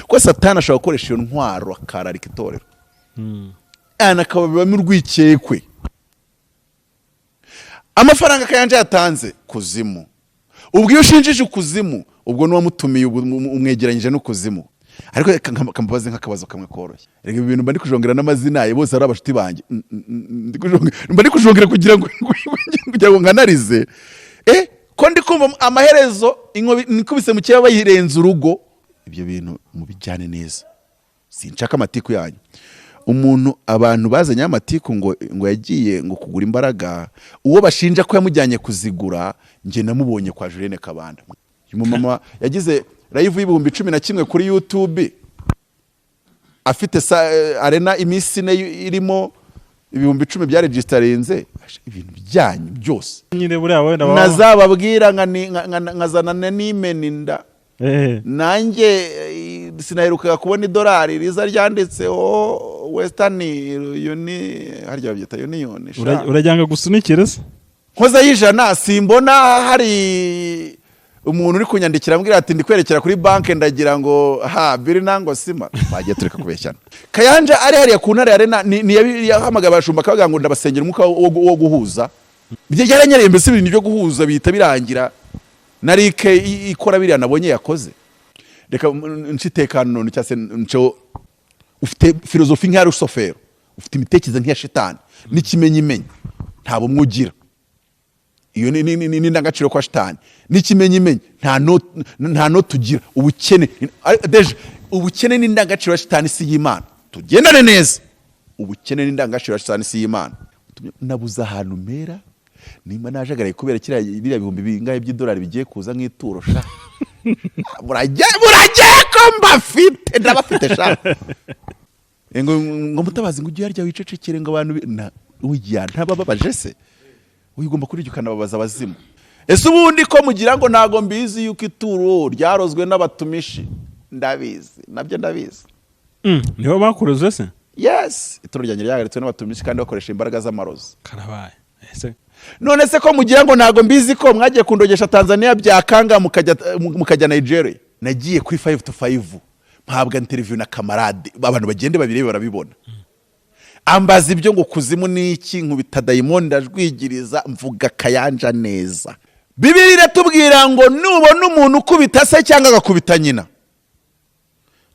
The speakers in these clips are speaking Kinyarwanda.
Kuko Satani ashobora gukoresha iyo ntwaro akararika itorero, akababibamo urwikekwe. Amafaranga Kayanja yatanze kuzimu, ubwo iyo ushinjije ukuzimu, ubwo n'uwamutumiye ubu umwegeranyije n'ukuzimu. Ariko reka kambabaze nk'akabazo kamwe koroshye. Reka ibi bintu mba ndi kujongera n'amazina ye, bose ari abashuti banjye. Mba ndi kujongera kugira ngo nkanarize ko ndi kumva amaherezo inkobi nikubise mu kirere bayirenza urugo. Ibyo bintu mubijyane neza, sinshaka amatiku yanyu. Umuntu abantu bazanye amatiku ngo yagiye ngo kugura imbaraga, uwo bashinja ko yamujyanye kuzigura, njye namubonye kwa Julienne Kabanda. Uyu mumama yagize live 11,000 kuri YouTube, afite arena iminsi 4 irimo 10,000 byaregisitarinze. Ibintu byanyu byose Nyine buriya wenda baba nazababwira nkazana n'imena inda. Nanjye sinaherukaga kubona idolari riza ryanditseho Western Uni, harya babyita Union sha. Urajyanga gusunikire se? Nkoza y'ijana, simbona hari umuntu uri kunyandikira ambwira ati: "Ndi kwerekera kuri banki, ndagira ngo ha biri nango sima." Bagiye tureka kubeshyana. Kayanja ari hariya ku Ntare Arena, ni yahamagaye abashumba akavuga ngo: "Ndabasengera umwuka wo guhuza." Byaranyereye mbese, ibintu byo guhuza bihita birangira na rike ikora biriya nabonye yakoze. Reka nce itekano none, cyangwa se nce. Ufite filozofi nk'iya Rusofero, ufite imitekerereze nk'iya Shitani n'ikimenyimenyi nta bumwe ugira. Iyo ni indangagaciro kwa Shitani n'ikimenyimenyi nta no tugira ubukene. Déjà ubukene ni indangagaciro ya Shitani, si y'Imana. Tugendane neza, ubukene ni indangagaciro ya Shitani, si y'Imana. Nabuze ahantu mera nimba najagaraye kubera kiriya biriya bihumbi bingahe by'idolari bigiye kuza nk'ituro sha. Burajye ko mbafite, ndabafite sha. Ngo Mutabazi, ngo ujye uyarya wicecekere, ngo abantu ujya ntabababaje se? Uyu ugomba kurya ukanababaza abazimu. Ese ubundi ko mugira ngo ntago mbizi yuko ituro ryarozwe n'abatumishi? Ndabizi, nabyo ndabizi. Nibo bakuroze se? Yes, ituro ryanjye ryahagaritswe n'abatumishi kandi bakoresha imbaraga z'amarozi. Karabaye ese? None se ko mugira ngo ntago mbizi ko mwagiye kundogesha Tanzania byakanga mukajya Nigeria? Nagiye kuri 5 to 5, mpabwa interview na kamarade, abantu bagende babirebe barabibona. Ambaza ibyo ngo kuzimu ni iki, nkubita dayimoni ndajwigiriza, mvuga Kayanja neza. Bibiliya iratubwira ngo nubona umuntu ukubita se cyangwa agakubita nyina,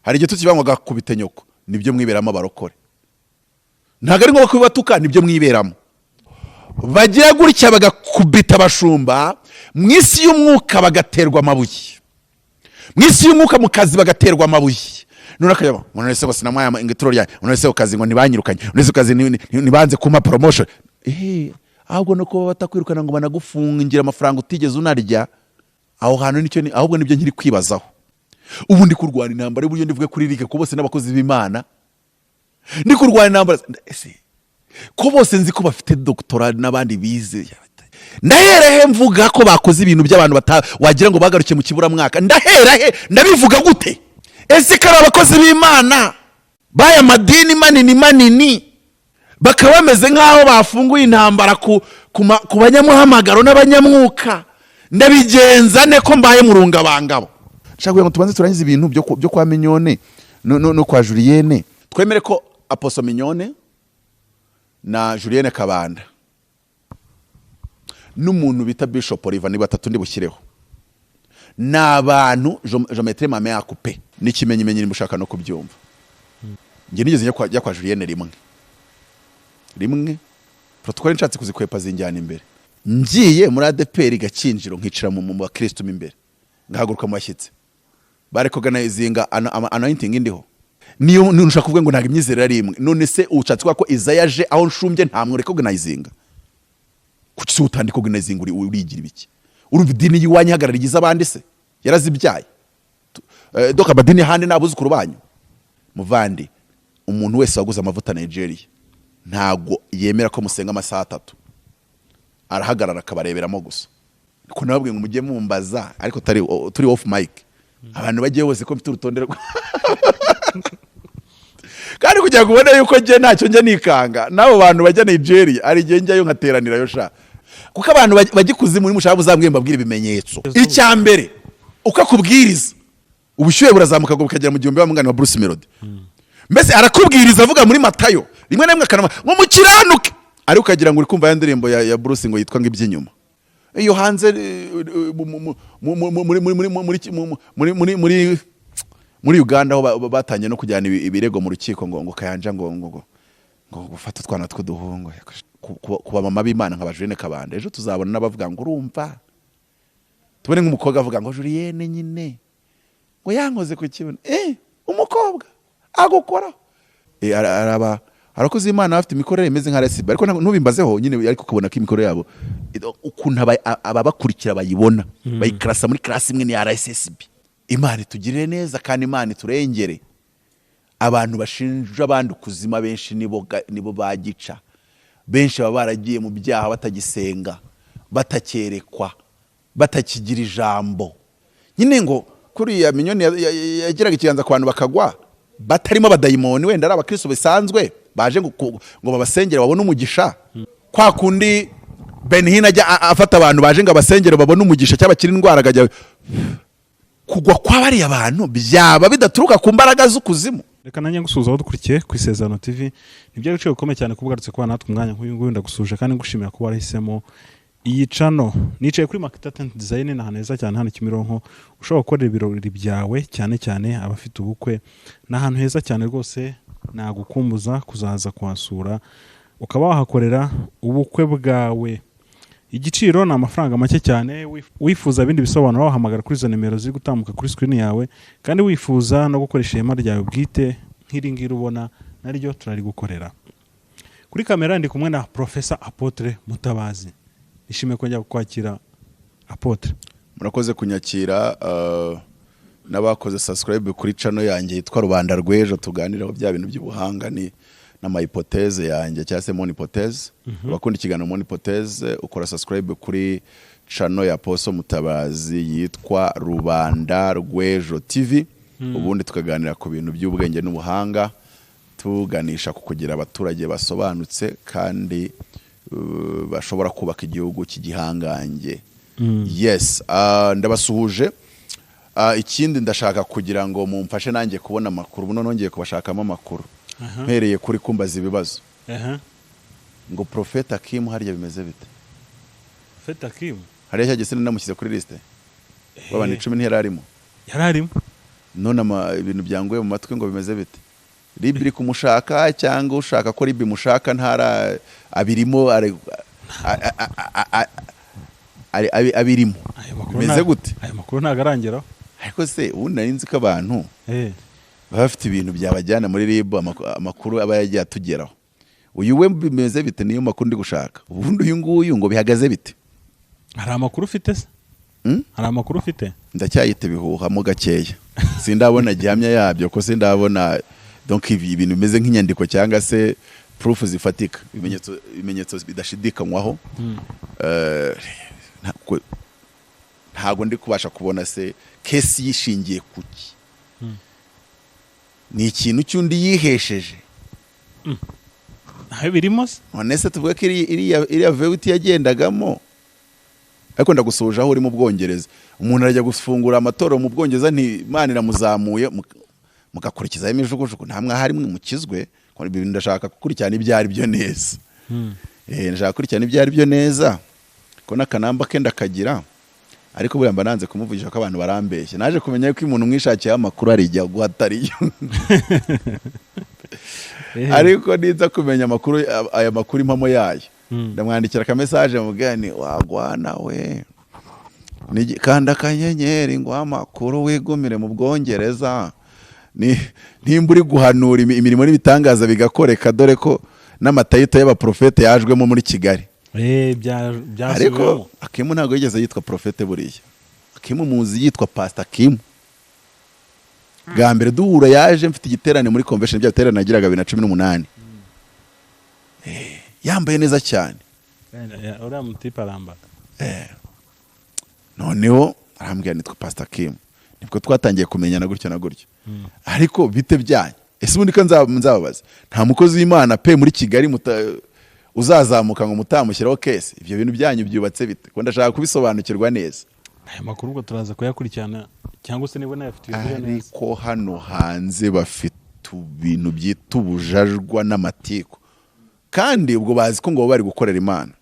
hari igihe tukivuga ngo agakubita nyoko, nibyo mwiberamo. Abarokore ntabwo ari ngombwa kubibatuka, nibyo mwiberamo. Bagira gutya bagakubita abashumba, mu isi y'umwuka bagaterwa amabuye, mu isi y'umwuka mu kazi bagaterwa amabuye. None akajya ngo: "None se ngo sinamuhaye ngo ituro ryanjye? None se ku kazi ngo ntibanyirukanye? None se ku kazi ntibanze kumpa promotion?" Ahubwo no kuba batakwirukana ngo banagufungira amafaranga utigeze unarya aho hantu, nicyo ahubwo nibyo nkiri kwibazaho. Ubu ndi kurwana intambara y'uburyo ndivuge kuri Rike, ko bose n'abakozi b'Imana. Ndi kurwana intambara, ese ko bose nzi ko bafite doctorat n'abandi bize, ndahera he mvuga ko bakoze ibintu by'abantu bata wagira ngo bagarukiye mu kiburamwaka? Ndahera he? Ndabivuga gute? Ese ko ari abakozi b'Imana b'aya madini manini manini, bakaba bameze nk'aho bafunguye intambara ku banyamuhamagaro n'abanyamwuka, ndabigenza ne ko mbaye mu rungabangabo? Nshaka kugira ngo tubanze turangize ibintu byo kwa Mignone no kwa Julienne. Twemere ko Apostle Mignone na Julienne Kabanda n'umuntu bita Bishop Oliver ni batatu ndi bushyireho, ni abantu je mettrai ma main à couper n'ikimenyimenyi. Nimba ushaka no kubyumva, njye nigeze njya kwa Julienne rimwe rimwe, protocole nshatse kuzikwepa zinjyana imbere. Ngiye muri ADEPR Gakinjiro, nkicara mu bakristo mo imbere, ngahaguruka mu bashyitsi barecognizinga anointing indiho. Niyo nushaka kuvuga ngo ntabwo imyizerere ari imwe. None se ushatse kuvuga ko Izaya aje aho nshumbye ntamwe recognizinga? Kuki se utandecognizinga? Uri urigira ibiki? Urumva idini y'iwanyu ihagarara igize abandi se yarazibyaye? Donc amadini ahandi ni abuzukuru banyu. Muvandi, umuntu wese waguze amavuta Nigeria ntago yemera ko musenga amasaha 3, arahagarara akabareberamo gusa. Ko nababwiye ngo mujye mumbaza, ariko turi off mic, abantu bagiye bose ko mfite urutonde kandi kugira ngo ubone yuko njye ntacyo njya nikanga n'abo bantu bajya Nigeria, hari igihe njyayo nkateranirayo sha, kuko abantu bajya ikuzimu. Nimushaka muzambwiye mbabwire ibimenyetso. Icya mbere, uko akubwiriza. Ubushyuhe burazamuka ngo bukagera mu 1000, wa mugani wa Bruce Melody. Mbese arakubwiriza avuga muri Matayo, rimwe na rimwe akanama ngo mukiranuke, ariko ukagira ngo uri kumva ya ndirimbo ya Bruce ngo yitwa ngo iby'inyuma iyo hanze, muri Uganda, aho batangiye no kujyana ibirego mu rukiko ngo Kayanja ngo gufata utwana tw'uduhungu ku bamama b'Imana nka ba Julienne Kabanda. Ejo tuzabona n'abavuga ngo urumva, tubone nk'umukobwa avuga ngo Julienne nyine ngo yankoze ku kibuno, umukobwa agukora. Araba abakozi b'Imana bafite imikorere imeze nka RSB, ariko ntubimbazeho nyine, ariko ukabona ko imikorere yabo, ukuntu ababakurikira bayibona, bayikarasa muri class imwe ni RSSB. Imana itugirire neza kandi Imana iturengere. Abantu bashinja abandi ukuzima benshi nibo bagica. Benshi baba baragiye mu byaha, batagisenga, batakerekwa, batakigira ijambo nyine. Ngo kuriya Minyoni yagiraga ikiganza ku bantu bakagwa, batarimo abadayimoni, wenda ari abakristo bisanzwe baje ngo babasengere babone umugisha, kwa kundi Benny Hinn ajya afata abantu baje ngo abasengere babone umugisha cyangwa bakire indwara, akajya kugwa kwa bariya bantu byaba bidaturuka ku mbaraga z'ukuzimu. Reka nanjye ngusuhuza aho dukurikiye ku Isezerano TV. Ni iby'agaciro gakomeye cyane kuba ugarutse kuba natwe umwanya nk'uyu nguyu. Ndagusuje kandi ngushimira kuba warahisemo iyi channel. Nicaye kuri Makita Tent Design, ni ahantu heza cyane hano Kimironko ushobora gukorera ibirori byawe, cyane cyane abafite ubukwe. Ni ahantu heza cyane rwose, nagukumbuza kuzaza kuhasura ukaba wahakorera ubukwe bwawe. Igiciro ni amafaranga make cyane. Wifuza ibindi bisobanuro wahamagara kuri izo nimero ziri gutambuka kuri screen yawe, kandi wifuza no gukoresha ihema ryawe bwite nk'iri ngiri ubona, naryo turarigukorera. Kuri kamera ndi kumwe na Professor Apotre Mutabazi. Nishimiye kongera kukwakira, Apotre. Murakoze kunyakira, n'abakoze subscribe kuri channel yanjye yitwa Rubanda Rw'ejo, tuganiraho bya bintu by'ubuhanga ni n'ama hypothèse yanjye cyangwa se mon hypothèse. Abakunda ikiganiro mon hypothèse, ukora subscribe kuri channel ya Poso Mutabazi yitwa Rubanda Rw'ejo TV, ubundi tukaganira ku bintu by'ubwenge n'ubuhanga, tuganisha ku kugira abaturage basobanutse kandi bashobora kubaka igihugu cy'igihangange. Yes, ndabasuhuje. Ikindi ndashaka kugira ngo mumfashe nanjye kubona amakuru. Buno nongeye kubashakamo amakuru, mpereye kuri kumbaza ibibazo ngo Profeta Kim harya bimeze bite? Feta Kim? Hariya cya gisina namushyize kuri liste w'abantu 10, ntiyari arimo? Yari arimo. None ibintu byangoye mu matwi ngo bimeze bite? RIB iri kumushaka, cyangwa ushaka ko RIB imushaka ntara abirimo, abirimo? Ayo makuru Bimeze gute? Ayo makuru ntabwo arangeraho. Ariko se ubundi nari nzi ko abantu baba bafite ibintu byabajyana muri RIB, amakuru aba yagiye atugeraho. Uyu we bimeze bite? Niyo makuru ndi gushaka. Ubundi uyu nguyu ngo bihagaze bite? Hari amakuru ufite se? Hmm? Hari amakuru ufite? Ndacyayita ibihuha mo gakeya, sindabona gihamya yabyo, ko sindabona donc ibintu bimeze nk'inyandiko cyangwa se proof zifatika, ibimenyetso bidashidikanywaho. Ntabwo ndi kubasha kubona se case yishingiye kuki. Ni ikintu cy'undi yihesheje? Aho birimo se? None se tuvuge ko iriya vewiti yagendagamo? Ariko ndagusuhuje aho uri mu Bwongereza. Umuntu arajya gufungura amatorero mu Bwongereza, nti Imana iramuzamuye, mugakurikizaho imijugujugu. Nta mwahari mwe mukizwe ko ibi bintu ndashaka gukurikirana ibyo ari byo neza. Ndashaka gukurikirana ibyo ari byo neza, ko n'akanamba ke ndakagira, ariko buriya mba nanze kumuvugisha ko abantu barambeshya. Naje kumenya ko iyo umuntu umwishakiyeho amakuru hari igihe aguha atariyo. Ariko niza kumenya amakuru, aya makuru impamo yayo, ndamwandikira akamesaje mubwira ni wagwana we. Kanda akanyenyeri ngo amakuru wigumire mu Bwongereza. Nimba uri guhanura imirimo n'ibitangaza bigakoreka, dore ko n'amatayito y'abaprofete yajwemo muri Kigali. Byasubiwemo. Ariko Akimu ntabwo yigeze yitwa profete. Buriya Akimu muzi yitwa Pastor Kimu. Bwa mbere duhura yaje mfite igiterane muri convention, bya biterane nagiraga 2018. Yambaye neza cyane. Uriya mutipe arambara. Noneho arambwira nitwa Pastor Kim, nibwo twatangiye kumenyana gutyo na gutyo. Ariko bite byanyu? Ese ubundi ko nzababaza, nta mukozi w'Imana pe muri Kigali uzazamuka ngo mutamushyiraho case? Ibyo bintu byanyu byubatse bite? Ko ndashaka kubisobanukirwa neza. Aya makuru ubwo turaza kuyakurikirana. Cyangwa se niba nayafite uyagure neza. Ariko hano hanze bafite ibintu byita ubujajwa n'amatiku, kandi ubwo bazi ko ngo baba bari gukorera Imana.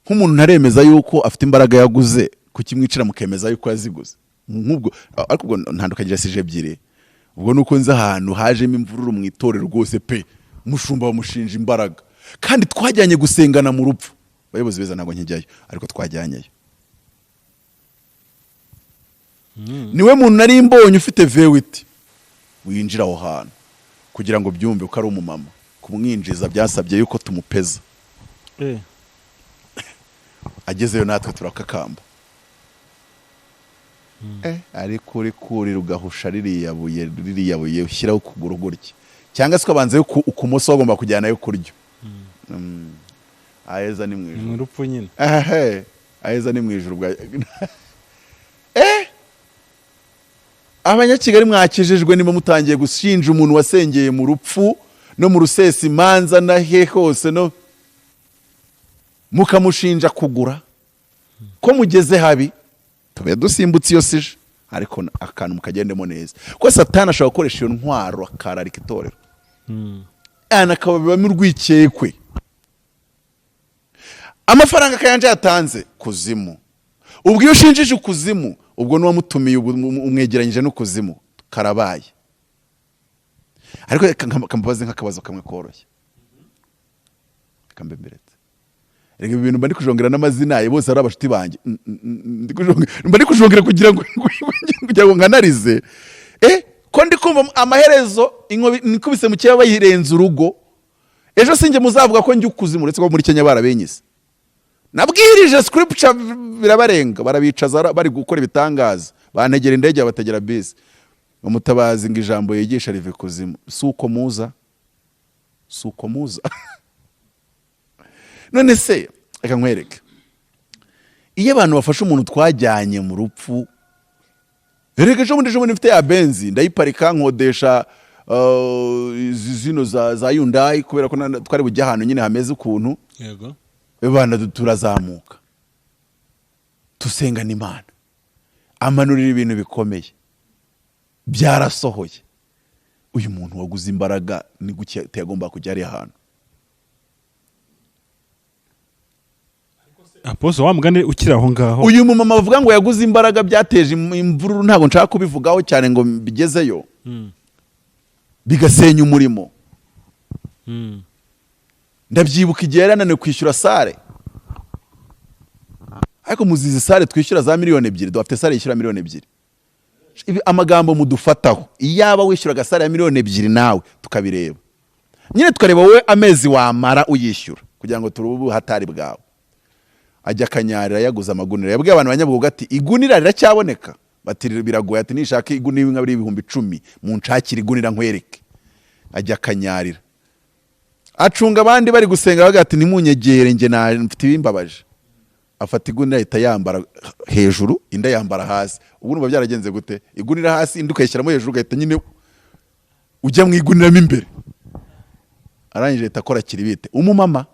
Nk'umuntu ntaremeza yuko afite imbaraga yaguze, kukimwicira mukemeza yuko yaziguze nk'ubwo. Ariko ubwo ntandukanyije sujet ebyiri. Ubwo nuko nzi ahantu hajemo imvururu mu itorero rwose pe, umushumba bamushinja imbaraga kandi twajyanye gusengana mu rupfu. Abayobozi beza, ntabwo nkijyayo, ariko twajyanyeyo. Niwe muntu nari mbonye ufite V8 winjira aho hantu kugira ngo byumve ko ari umumama. Kumwinjiza byasabye yuko tumupeza. Agezeyo natwe turakakamba. Ariko uri kurira ugahusha ririya buye ushyiraho ukuguru gutya, cyangwa se ukabanza ukumoso, wagomba kujyanayo kuryo. Aheza ni mu Ni ijuru. Mu rupfu nyine. Ehehe, aheza ni mu ijuru bwa Abanyakigali mwakijijwe, niba mutangiye gushinja umuntu wasengeye mu rupfu no mu rusesa imanza na he hose, no mukamushinja kugura, ko mugeze habi. Tube dusimbutse iyo sujet, ariko akantu mukagendemo neza, ko Satani ashobora gukoresha iyo ntwaro akararika itorero, akababibamo urwikekwe. Amafaranga Kayanja yatanze kuzimu, ubwo iyo ushinjije ukuzimu, ubwo n'uwamutumiye ubu umwegeranyije n'ukuzimu, karabaye. Ariko reka kambabaze nk'akabazo kamwe koroshye, kambemeretse. Reka ibi bintu mba ndi kujongera n'amazina ye bose ari abashuti banjye. Mba ndi kujongera kugira ngo nkanarize ko ndi kumva amaherezo inkobi nikubise mu kirere bayirenza urugo. Ejo sinjye muzavuga ko njya ukuzimu, uretse ko muri Kenya barabenyise. Nabwirije scripture birabarenga, barabicaza bari gukora ibitangaza, bantegera indege, bategera bisi. Umutabazi ngo ijambo yigisha riva ikuzimu. Si uko muza, si uko muza. None se reka nkwereke, iyo abantu bafashe umuntu twajyanye mu rupfu. Reka ejo bundi mfite ya Benz, ndayiparika, nkodesha izi zino za Hyundai, kubera ko twari bujye ahantu nyine hameze ukuntu. Bana, turazamuka, tusengana Imana, amanurira ibintu bikomeye, byarasohoye. Uyu muntu waguze imbaraga ni guke yagomba kujya ari ahantu? Apostle, wa mugani ukiri aho ngaho. Uyu mumama bavuga ngo yaguze imbaraga byateje imvururu, ntabwo nshaka kubivugaho cyane ngo mbigezeyo, bigasenya umurimo. Ndabyibuka igihe yari ananiwe kwishyura salle, ariko muzizi salle twishyura za 2 miliyoni, dufite salle yishyura 2 miliyoni. Ibi amagambo mudufataho, iyaba wishyuraga salle ya 2 miliyoni nawe tukabireba nyine, tukareba wowe amezi wamara uyishyura kugira ngo turebe ubuhatari bwawe. Ajya akanyarira yaguze amagunira, yabwiye abantu banyabugogo ati: "Igunira riracyaboneka?" Bati: "Biragoye." Ati: "Nishaka igunira nka biri 10,000, munshakire igunira nkwereke." Ajya akanyarira, acunga abandi bari gusenga, bavuga ati: "Ntimunyegere, njye mfite ibimbabaje." Afata igunira, ahita yambara hejuru, indi ayambara hasi. Ubu numva byaragenze gute? Igunira hasi, indi ukayishyiramo hejuru, ugahita nyine ujya mu iguniramo imbere. Arangije ahita akora kiribite. Umumama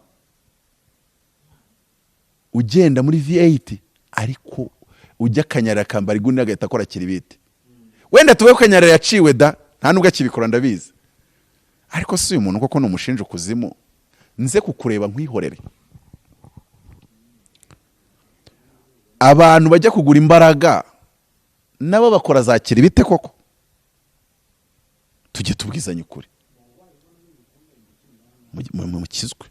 ugenda muri V8, ariko ujya akanyarira akambara igunira, agahita akora kiribite. Wenda tuve ko Kanyarira yaciwe da, nta nubwo akibikora, ndabizi. Ariko si uyu muntu koko ni umushinja ukuzimu? Nze kukureba nkwihorere. Abantu bajya kugura imbaraga nabo bakora za kiribite koko? Tujye tubwizanya ukuri, mukizwe.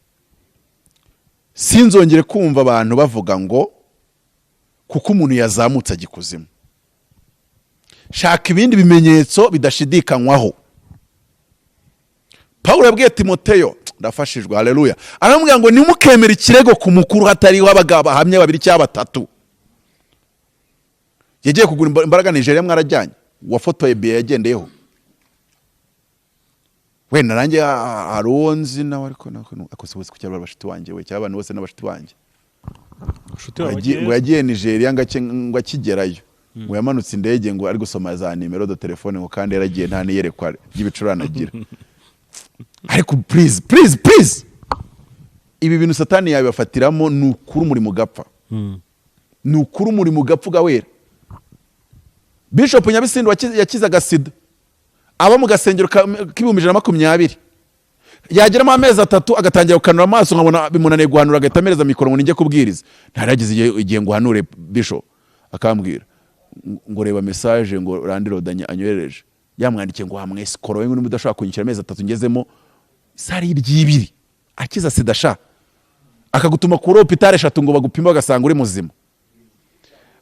Sinzongere kumva abantu bavuga ngo kuko umuntu yazamutse ajya ikuzimu. Shaka ibindi bimenyetso bidashidikanywaho. Pawulo yabwiye Timoteyo, ndafashijwe, haleluya, aramubwira ngo: "Ntimukemere ikirego ku mukuru hatariho abagabo bahamya babiri cyangwa batatu." Yagiye kugura imbaraga Nigeria, mwarajyanye, wafotoye biye yagendeyeho. Wenda nanjye hari uwo nzi nawe, ariko ako si bose, kuki ari abashuti wanjye we, cyangwa abantu bose n'abashuti banjye? Inshuti wawe. Ngo yagiye Nigeria, ngo akigerayo ngo yamanutse indege, ngo ari gusoma za numéro de téléphone, ngo kandi yaragiye nta n'iyerekwa ry'ibicurane agira. Ariko please, please, please, ibi bintu Satani yabibafatiramo. Ni ukuri umurimo ugapfa. Ni ukuri umurimo ugapfa ugawera. Bishop Nyabisindu yakizaga sida, aba mu gasengero k'120,000, yageramo amezi 3 agatangira gukanura amaso, nkabona bimunaniye guhanura, agahita amereza mikoro ngo nijye kubwiriza. Ntaragize igihe ngo uhanure Bishop, akambwira ngo reba message ngo landlord anyoherereje, yamwandikiye ngo wamwesikoro we niba udashobora kunyishyura amezi 3 ngezemo, sari ry'ibiri akiza sida sha, akagutuma kuri hôpital 3 ngo bagupime bagasanga uri muzima.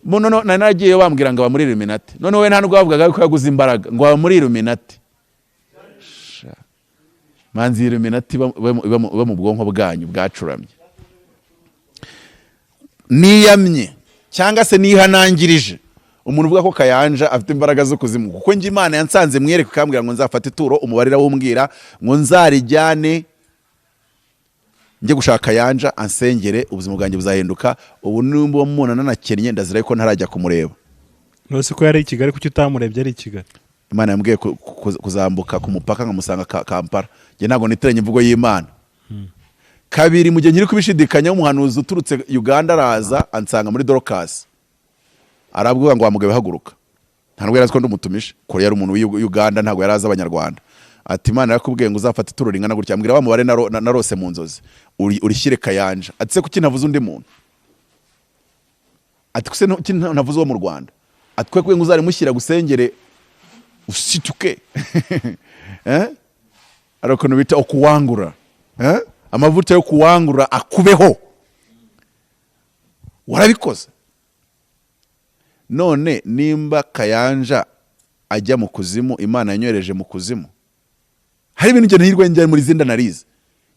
None nari naragiyeyo bambwira ngo aba muri Illuminati. None we nta nubwo bavugaga ko yaguze imbaraga, ngo aba muri Illuminati. Sha. Manzi, Illuminati iba mu bwonko bwanyu bwacuramye. Niyamye cyangwa se nihanangirije umuntu uvuga ko Kayanja afite imbaraga zo kuzimu, kuko njye Imana yansanze mwereke ikambwira ngo nzafate ituro, umubare irawumbwira, ngo nzarijyane njye gushaka Kayanja ansengere, ubuzima bwanjye buzahinduka. Ubu nimba mubona nanakennye, ndazira ko ntarajya kumureba. Nose ko yari i Kigali, kuki utamurebye ari i Kigali? Imana yambwiye kuzambuka ku mupaka nkamusanga Kampala. Njye ntabwo nitiranya imvugo y'Imana. Kabiri, mu gihe nkiri kubishidikanya, umuhanuzi uturutse Uganda araza ansanga muri Dorcas, arabwira ngo wa mugabo haguruka. Nta nubwo yari azi ko ndumutumishe, ko yari umuntu w'i Uganda, ntabwo yari azi Abanyarwanda. Ati Imana yarakubwiye ngo uzafate ituro ringana gutya, ambwira wa mubare narose mu nzozi, urishyire Kayanja. Ati se kuki ntavuze undi muntu? Ati kuse kuki ntavuze uwo mu Rwanda? Ati kwe ngo uzarimushyira gusengere usituke, eh? Hari ukuntu bita okuwangura, eh? Amavuta yo kuwangura akubeho, warabikoze. None nimba Kayanja ajya mu kuzimu, Imana yanyohereje mu kuzimu, hari ibintu njye nahirwe njya muri zinda narize.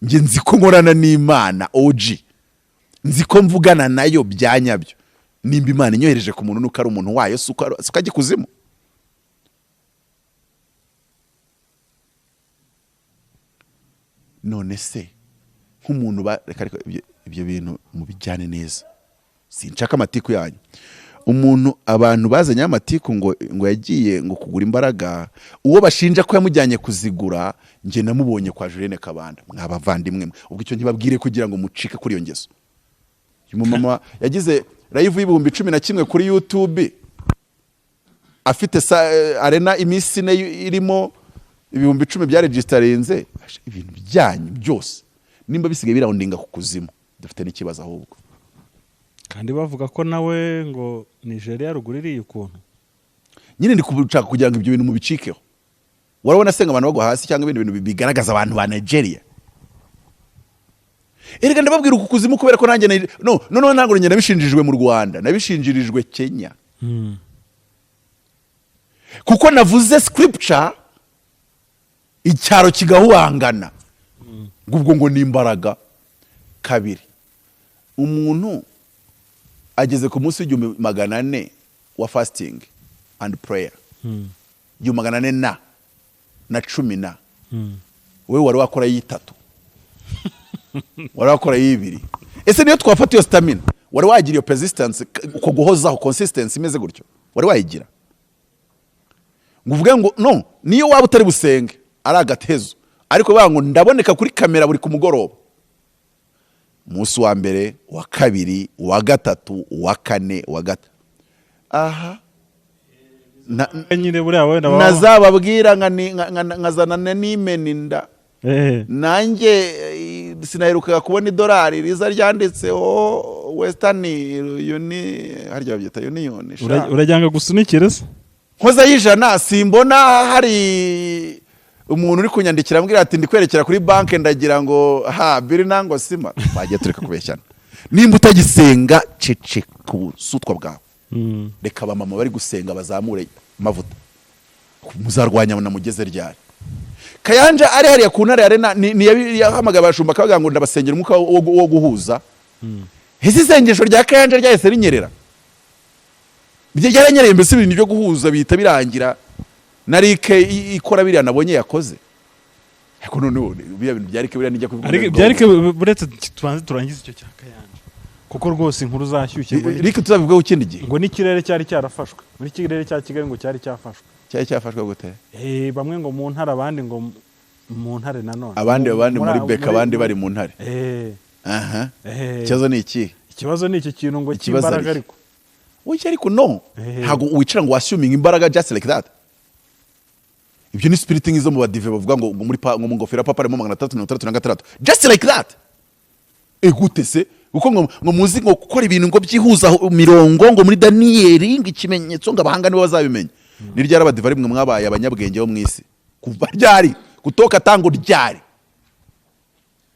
Njye nzi ko nkorana n'Imana OG, nzi ko mvugana nayo bya nyabyo. Nimba Imana inyohereje ku muntu, nuko ari umuntu wayo, si uko ajya ikuzimu. None se nk'umuntu reka ariko ibyo bintu mubijyane neza, sinshaka amatiku yanyu. Umuntu abantu bazanye amatiku ngo yagiye ngo kugura imbaraga, uwo bashinja ko yamujyanye kuzigura, njye namubonye kwa Julienne Kabanda. Mwabavandimwe mwe, ubwo icyo ntibabwire kugira ngo mucike kuri iyo ngeso. Uyu mumama yagize live 11,000 kuri YouTube, afite arena iminsi 4 irimo 10,000 bya registarinze. Ibintu byanyu byose nimba bisigaye birawundinga ku kuzimu, dufite n'ikibazo ahubwo. Kandi bavuga ko nawe ngo Nigeria ruguru iriye ukuntu. Nyine ndi kushaka kugira ngo ibyo bintu mubicikeho. Warabona senga abantu bagwa hasi cyangwa ibindi bintu bigaragaza abantu ba Nigeria. Erega ndababwira uku kuzimu kubera ko nanjye no no no ntabwo njye nabishinjirijwe mu Rwanda, nabishinjirijwe Kenya. Kuko navuze scripture icyaro kigahuhangana. Ngubwo ngo ni imbaraga. Kabiri, umuntu ageze ku munsi w'igihumbi magana ane wa fasting and prayer. Igihumbi magana ane na cumi na. Wewe wari wakora y'itatu, wari wakora y'ibiri. Ese niyo twafata iyo stamina, wari wagira iyo persistence, uko guhozaho consistency imeze gutyo, wari wayigira? Ngo uvuge ngo no, niyo waba utari busenge ari agatezo, ariko bavuga ngo ndaboneka kuri kamera buri ku mugoroba, umunsi wa mbere, wa kabiri, wa gatatu, wa kane, wa gatatu, aha nyine buriya wenda nazababwira nkazana n'imena inda. Nanjye sinaherukaga kubona idolari riza ryanditseho Western Union, harya babyita Union sha. Urajyanga gusunikire se? Nkoza y'ijana simbona hari umuntu uri kunyandikira ambwira ati ndi kwerekera kuri banki, ndagira ngo ha biri nango sima. Twagiye tureka kubeshyana. Nimba utagisenga, ceceka ubusutwa bwawe. Reka abamama bari gusenga bazamure amavuta, muzarwanya na mugeze ryari? Kayanja ari hariya ku ntare arena, ni yahamagaye abashumba akavuga ngo ndabasengera umwuka wo guhuza. Ese isengesho rya Kayanja ryahise rinyerera? Ryaranyereye mbese, ibintu byo guhuza bihita birangira na Rike ikora biriya nabonye yakoze. Ariko noneho biriya bintu bya Rike biriya nijya kubivuga. Ariko byarike buretse tubanze turangize icyo cya Kayanja, kuko rwose inkuru zashyushye ngo Rike tuzabivugaho ikindi gihe. Ngo n'ikirere cyari cyarafashwe muri kirere cya Kigali, ngo cyari cyafashwe. Cyari cyafashwe gute? Bamwe ngo mu ntare, abandi ngo mu ntare nanone. Abandi abandi muri beka, abandi bari mu ntare. Aha. Ikibazo ni iki? Ikibazo ni iki kintu ngo Ikibazo cy'imbaraga ari ariko. Oya, ariko no, ntabwo wicara ngo wassuminga imbaraga just like that. Ibyo ni spirit nk'izo mu badive bavuga ngo ngo mu ngofero ya papa harimo 666, just like that. Gute se? Kuko ngo muzi ngo gukora ibintu ngo byihuza mirongo, ngo muri Daniyeli, ngo ikimenyetso, ngo abahanga nibo bazabimenya. Ni ryari abadive ari mwe mwabaye abanyabwenge bo mu isi? Kuva ryari? Kutoka tango ryari?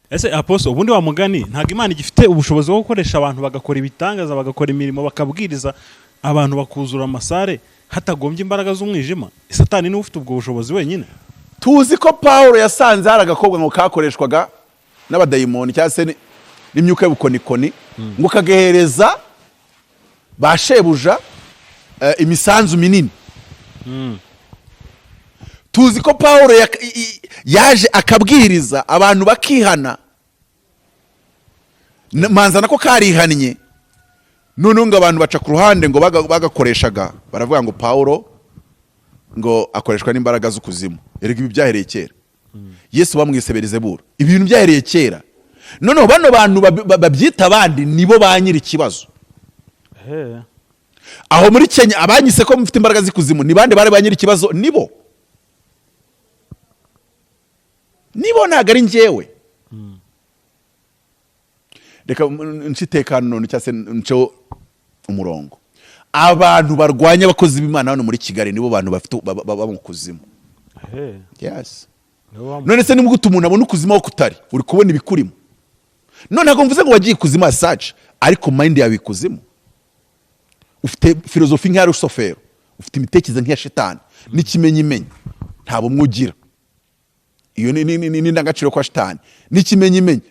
Ese apostle, ubundi wa mugani, ntabwo Imana igifite ubushobozi bwo gukoresha abantu bagakora ibitangaza, bagakora imirimo, bakabwiriza abantu bakuzura amasare, hatagombye imbaraga z'umwijima? Satani niwe ufite ubwo bushobozi wenyine? Tuzi ko Paul yasanze hari agakobwa ngo kakoreshwaga n'abadayimoni cyangwa se n'imyuka y'ubukonikoni, ngo kagahereza ba shebuja imisanzu minini. Tuzi ko Paul yaje akabwiriza abantu bakihana. Manza nako karihannye. Noneho ngo abantu baca ku ruhande ngo bagakoreshaga baravuga ngo Paul ngo akoreshwa n'imbaraga z'ukuzimu. Erega ibi byahereye kera. Yesu bamwise Belizebuli. Ibintu byahereye kera. Noneho bano bantu babyita abandi nibo ba nyiri ikibazo. Aho muri Kenya abanyise ko mufite imbaraga z'ikuzimu ni bande bari ba nyiri ikibazo? Nibo, ntabwo ari njyewe. Reka nce itekano none cyangwa se nceho umurongo. Abantu barwanya abakozi b'Imana hano muri Kigali nibo bantu bafite baba mu kuzimu. Yes. None se nimba umuntu abona ukuzimu aho kutari, uri kubona ibikurimo? None ntabwo mvuze ngo wagiye ikuzimu as such, ariko mind yawe ikuzimu. Ufite filozofi nk'iya Rusofero, ufite imitekerereze nk'iya Shitani, n'ikimenyimenyi nta bumwe ugira. Iyo ni indangagaciro kwa Shitani. N'ikimenyimenyi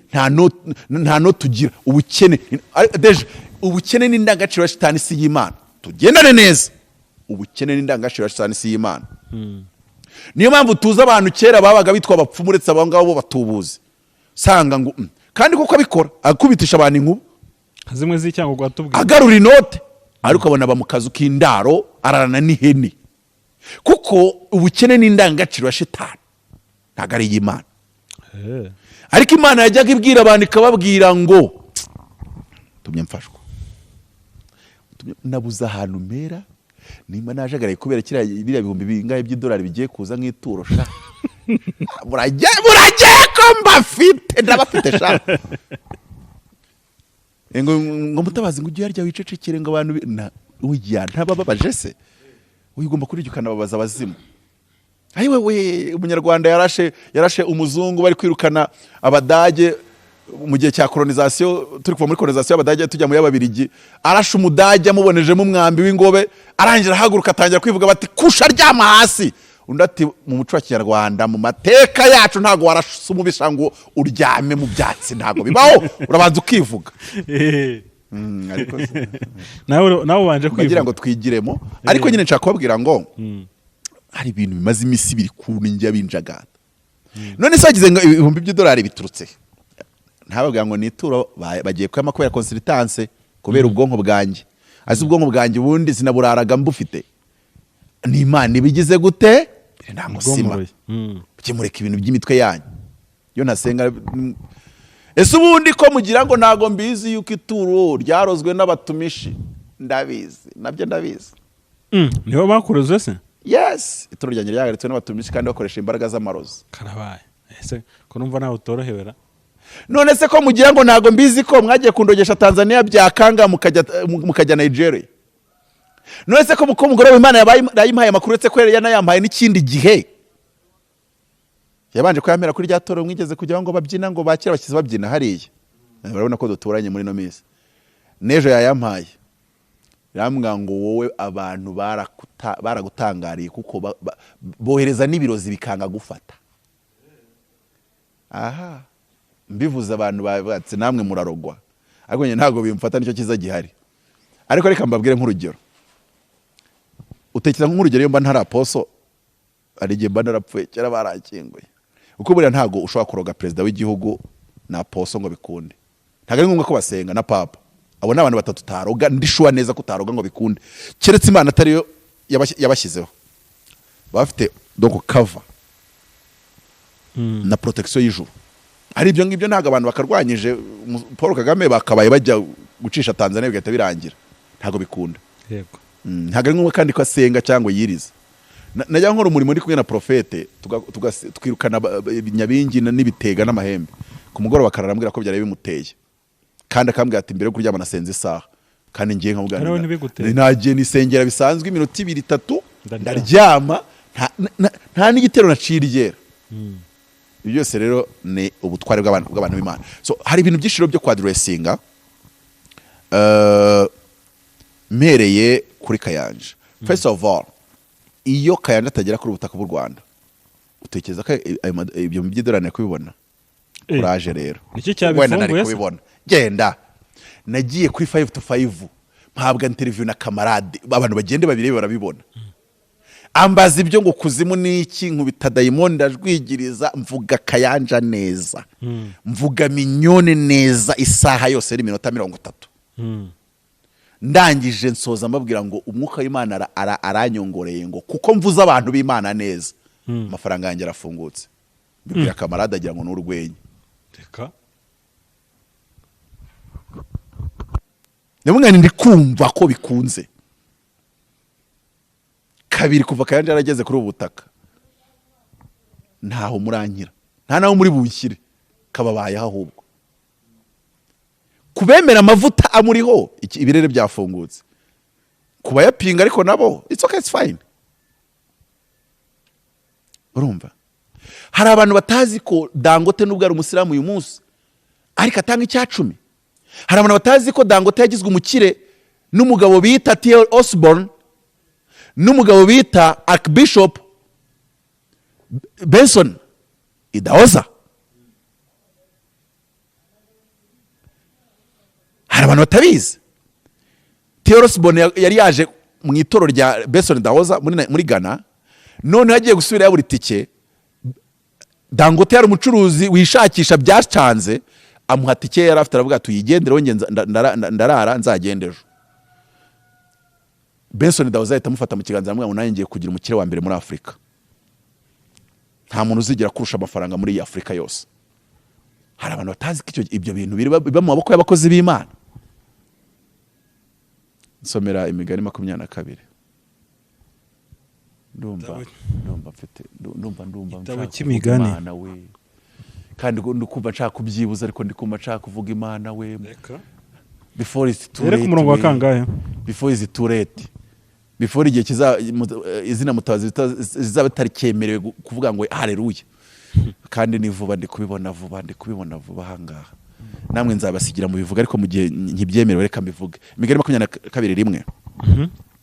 nta no tugira ubukene. Déjà ubukene ni indangagaciro ya Shitani, si y'Imana. Tugendane neza, ubukene ni indangagaciro ya Shitani, si y'Imana. Niyo mpamvu tuzi abantu kera babaga bitwa abapfumu, uretse abo ngabo bo batubuzi, sanga ngo kandi koko abikora, akubitisha abantu inkuba. Zimwe z'icyango watubwiye. Agarura inote, ariko abona aba mu kazu k'indaro, ararana n'ihene, kuko ubukene ni indangagaciro ya Shitani, ntabwo ari iy'Imana. Ariko Imana yajyaga ibwira abantu, ikababwira ngo tumye mfashwa. Nabuze ahantu mpera nimba najagaraye kubera kiriya biriya bihumbi bingahe by'idolari bigiye kuza nk'ituro sha. Murajye ko mbafite, ndabafite sha. Ngo mutabazi, ngo ujye uyarya wicecekere, ngo abantu oya, ntabababaje se? Uyu ugomba kurya ukanababaza abazimu. Ayiwe we, umunyarwanda yarashe umuzungu bari kwirukana abadage mu gihe cya colonisation, turi kuva muri colonisation y'abadage tujya mu y'ababirigi. Arashe umudage amubonejemo umwambi w'ingobe, arangira ahaguruka atangira kwivuga, bati: "Kusha, ryama hasi." Undi ati: "Mu muco wa kinyarwanda, mu mateka yacu, ntabwo warasa umubisha ngo uryame mu byatsi, ntabwo bibaho, urabanza ukivuga." Ariko Nawe ubanje bagira kwivuga. ngo twigiremo. Ariko nyine nshaka kubabwira ngo hari ibintu bimaze iminsi biri ku njya binjagata. None se wagize ngo ibihumbi by'idolari biturutse he? Ntababwira ngo ni ituro bagiye kuyama kubera consultance, kubera ubwonko bwanjye. Azi ubwonko bwanjye ubundi sinaburaraga mbufite, ni Imana ibigize gute? Nta musima. Bwomoroye. Mujye mureka ibintu by'imitwe yanyu. Iyo ntasenga ese ubundi ko mugira ngo ntago mbizi yuko ituro ryarozwe n'abatumishi? Ndabizi, nabyo ndabizi. Nibo bakuroze se? Yes, ituro ryanjye ryahagaritswe n'abatumishi kandi bakoresha imbaraga z'amarozi. Karabaye. Ese ko numva nawe utorohewera? None se ko mugira ngo ntago mbizi ko mwagiye kundogesha Tanzania byakanga mukajya Nigeria? None se ko umugore w'Imana yabaye yayimpaye amakuru, uretse ko yari yanayampaye n'ikindi gihe yabanje kuyampera kuri rya toro mwigeze kujyaho ngo babyina, ngo bakire abashyize babyina hariya? Urabona ko duturanye muri ino minsi. N'ejo yayampaye, yarambwira ngo: "Wowe abantu baragutangariye kuko bohereza n'ibirozi bikanga gufata." Aha mbivuze abantu babatse, namwe murarogwa, ariko njye ntabwo bimfata, nicyo cyiza gihari. Ariko reka mbabwire nk'urugero. Utekereza nk'urugero, iyo mba ntari apostle, hari igihe mba narapfuye kera barakinguye, kuko buriya ntabwo ushobora kuroga perezida w'igihugu na apostle ngo bikunde. Ntabwo ari ngombwa ko basenga, na papa. Abo ni abantu batatu utaroga, ndi sure neza ko utaroga ngo bikunde, keretse Imana atariyo yabashyizeho. Baba bafite donc cover na protection y'ijuru. Ari ibyo ngibyo, ntabwo abantu bakarwanyije Paul Kagame bakabaye bajya gucisha Tanzania bigahita birangira. Ntabwo bikunda. Yego. Ntabwo ari ngombwa kandi ko asenga cyangwa yiriza. Najya nkora umurimo ndi kumwe na profete, twirukana ibinyabingi n'ibitega n'amahembe. Ku mugoroba akararambwira ko byari bimuteye, kandi akambwira ati: "Mbere yo kuryama nasenze isaha." Kandi ngiye nkamubwira Nawe nti, ntibiguteye. Nagiye nisengera bisanzwe iminota ibiri, itatu, Ndaryama. ndaryama, nta n'igitero naciye iryera. Ibyo byose rero ni ubutware bw'abantu b'Imana. So hari ibintu byinshi rero byo kwaddressinga. Mpereye kuri Kayanja, first of all, iyo Kayanja atagera kuri ubutaka bw'u Rwanda, utekereza ko ibyo by'idolari nari kubibona? Kuraje rero. Nicyo cyabifunguye Wenda nari se? kubibona. Genda, nagiye kuri 5 to 5, mpabwa interview na kamarade. Abantu bagende babirebe, barabibona. Ambaza ibyo ngo kuzimu ni iki, nkubita dayimoni ndajwigiriza, mvuga Kayanja neza, mvuga Mignone neza, isaha yose n'iminota 30. Ndangije nsoza mbabwira ngo umwuka w'Imana aranyongoreye ngo kuko mvuze abantu b'Imana neza, amafaranga yanjye arafungutse. Mbibwira kamarade, agira ngo ni urwenya. Reka. Ndamubwira nti ndi kumva ko bikunze. Kabiri, kuva Kayanja yarageze kuri ubu butaka, ntaho murankira, nta naho muri bunshyire, kababayeho. Ahubwo kubemera amavuta amuriho, ibirere byafungutse. Ku bayapinga ariko nabo, it's okay, it's fine. Urumva hari abantu batazi ko Dangote, nubwo ari umusilamu uyu munsi, ariko atanga icya cumi. Hari abantu batazi ko Dangote yagizwe umukire n'umugabo bita T.L. Osborne n'umugabo bita Archbishop Benson Idahosa. Hari abantu batabizi. T.L. Osborne yari yaje mu itorero rya Benson Idahosa muri Ghana, noneho agiye gusubira yabura itike. Dangote yari umucuruzi wishakisha, byacanze, amuha tike yari afite, aravuga ati: "Uyigendereho, njye ndarara, nzagenda ejo." Benson Idahosa ahita amufata mu kiganza, aramubwira ngo: "Nanjye ngiye kugira umukire wa mbere muri Afurika. Nta muntu uzigera kurusha amafaranga muri iyi Afurika yose." Hari abantu batazi ko ibyo bintu biba mu maboko y'abakozi b'Imana. Nsomera Imigani 22. Ndumva ndumva mfite ndumva ndumva Igitabo nshaka kuvuga cy'Imigani. Imana we. Kandi ndi kumva nshaka kubyibuza, ariko ndi kumva nshaka kuvuga Imana we. Reka. Before it's too Rero ku late murongo wa we. kangahe? Before is too late, before igihe kiza izina Mutabazi rizaba ritarikemerewe kuvuga ngo haleluya. Kandi ni vuba, ndi kubibona vuba, ndi kubibona vuba ahangaha. Namwe nzabasigira mu bivuga, ariko mu gihe nkibyemerewe reka mbivuge. Imigani 22,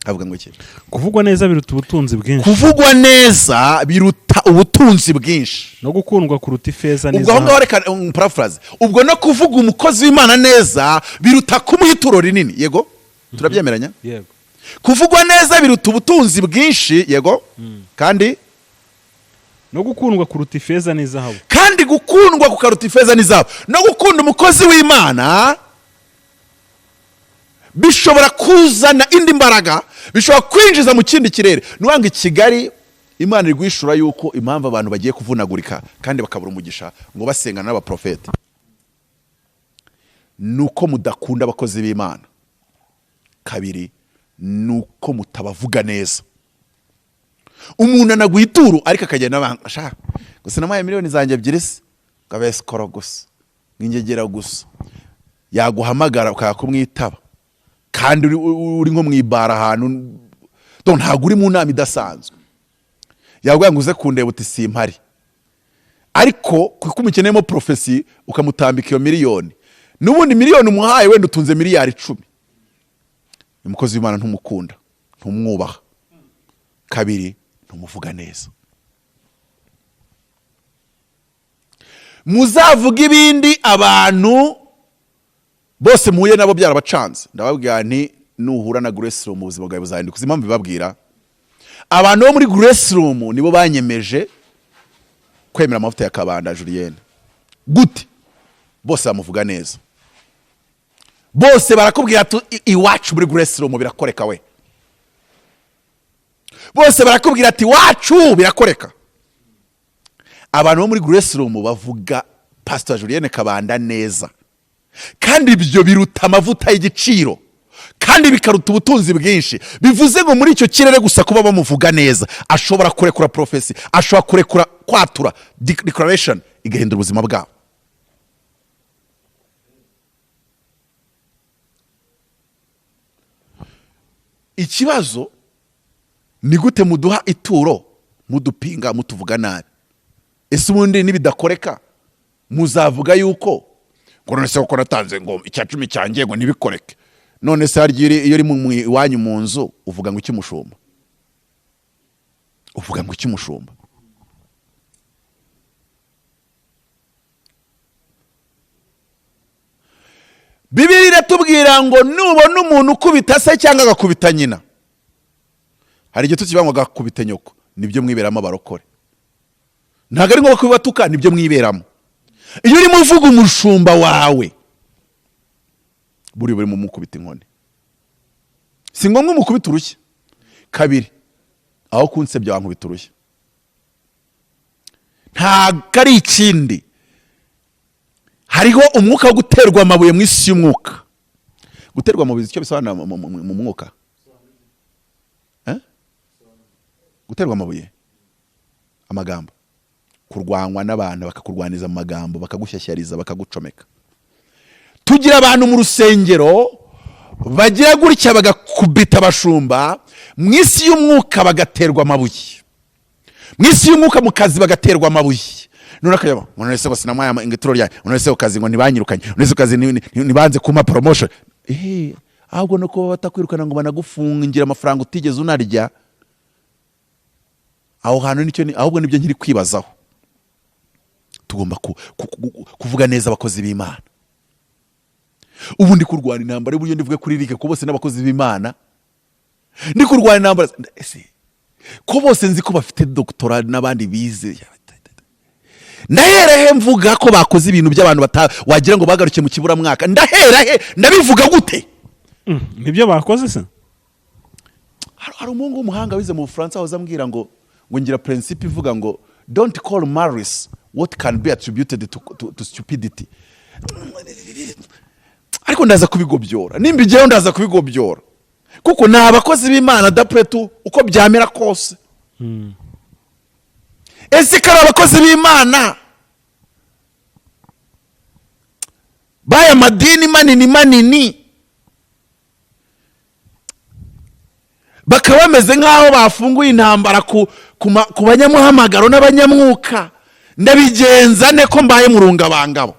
avuga ngo iki? Kuvugwa neza biruta ubutunzi bwinshi. Kuvugwa neza biruta ubutunzi bwinshi. No gukundwa kuruta ifeza Ubwo aho ngaho n'izahabu. reka paraphrase. Ubwo no kuvuga umukozi w'Imana neza biruta kumuha ituro rinini. Yego, turabyemeranya? Yego. Kuvugwa neza biruta ubutunzi bwinshi, yego, kandi No gukundwa kuruta ifeza n'izahabu. Kandi gukundwa kukaruta ifeza n'izahabu. No gukunda umukozi w'Imana bishobora kuzana indi mbaraga, bishobora kwinjiza mu kindi kirere. Nuwanga i Kigali, Imana iri guhishura yuko impamvu abantu bagiye kuvunagurika kandi bakabura umugisha ngo basengana n'abaprofete ni uko mudakunda abakozi b'Imana. Kabiri, ni uko mutabavuga neza. Umuntu anaguha ituro, ariko akagenda abanga sha gusa: "Namuhaye miliyoni zanjye ebyiri se ngo abe sikoro gusa, nk'ingegera gusa." Yaguhamagara ukanga kumwitaba, kandi uri nko mu ibara ahantu. Donc ntabwo uri mu nama idasanzwe. Yaguha ngo uze kundeba, uti: "Simpari." Ariko kuko umukeneyemo prophecy, ukamutambika iyo miliyoni. N'ubundi miliyoni umuhaye, wenda utunze miliyari 10. Umukozi w'Imana ntumukunda, ntumwubaha. Kabiri, ntumuvuga neza. Muzavuga ibindi. Abantu bose muhuye nabo byarabacanze. Ndababwira nti nuhura na Grace Room, ubuzima bwawe buzahinduka. Uzi impamvu bibabwira? Abantu bo muri Grace Room nibo banyemeje kwemera amavuta ya Kabanda Julienne. Gute? Bose bamuvuga neza, bose barakubwira ati: "Iwacu muri Grace Room birakoreka we." Bose barakubwira ati: "Iwacu birakoreka." Abantu bo muri Grace Room bavuga Pastor Julienne Kabanda neza, kandi ibyo biruta amavuta y'igiciro. Kandi bikaruta ubutunzi bwinshi. Bivuze ngo muri icyo kirere gusa kuba bamuvuga neza, ashobora kurekura prophecy, ashobora kurekura kwatura declaration igahindura ubuzima bwabo. Ikibazo ni gute muduha ituro mudupinga, mutuvuga nabi? Ese ubundi nibidakoreka muzavuga yuko ngo none se ko natanze ngo 10% cyanjye ngo ntibikoreke? None se harya iyo uri iwanyu mu nzu uvuga ngo iki mushumba? Uvuga ngo iki mushumba? Bibiliya iratubwira ngo nubona umuntu ukubita se cyangwa agakubita nyina, hari igihe tukivuga ngo agakubita nyoko, nibyo mwiberamo abarokore. Ntabwo ari ngombwa kubibatuka, nibyo mwiberamo. Iyo urimo uvuga umushumba wawe, buri burimo umukubita inkoni, si ngombwa umukubita urushyi kabiri, aho kunsebya wankubita urushyi. Ntabwo ari ikindi, hariho umwuka wo guterwa amabuye mu isi y'umwuka. Guterwa amabuye, icyo bisobanura mu mwuka, Eh? Guterwa amabuye, amagambo, kurwanywa n'abantu, bakakurwaniza mu magambo, bakagushyashyariza, bakagucomeka. Tugira abantu mu rusengero bagira gutya bagakubita abashumba, mu isi y'umwuka bagaterwa amabuye, mu isi y'umwuka mu kazi bagaterwa amabuye. None akajya ngo none se ngo sinamwaye ituro ryanjye, none se ku kazi ngo ntibanyirukanye, none se ku kazi ntibanze kumpa promotion. Ahubwo no kuba batakwirukana ngo banagufungira amafaranga utigeze unarya aho hantu, nicyo ahubwo nibyo nkiri kwibazaho. Tugomba kuvuga neza abakozi b'Imana. Ubu ndi kurwana intambara y'uburyo ndivuge kuri Eric, ko bose n'abakozi b'Imana. Ndi kurwana intambara, ese ko bose nzi ko bafite doctorat n'abandi bize, ndahera he mvuga ko bakoze ibintu by'abantu wagira ngo bagarukiye mu kiburamwaka? Ndahera he? Ndabivuga gute? Nibyo bakoze se? Hari umuhungu w'umuhanga wize mu Bufaransa wahoze ambwira ngo ngira principe ivuga ngo "Don't call malice what can be attributed to stupidity." Ariko ndaza kubigobyora, nimba igiyeho ndaza kubigobyora, kuko ni abakozi b'Imana d'après tout, uko byamera kose. Ese ko ari abakozi b'Imana b'aya madini manini manini, bakaba bameze nk'aho bafunguye intambara ku banyamuhamagaro n'abanyamwuka, ndabigenza ne ko mbaye mu rungabangabo?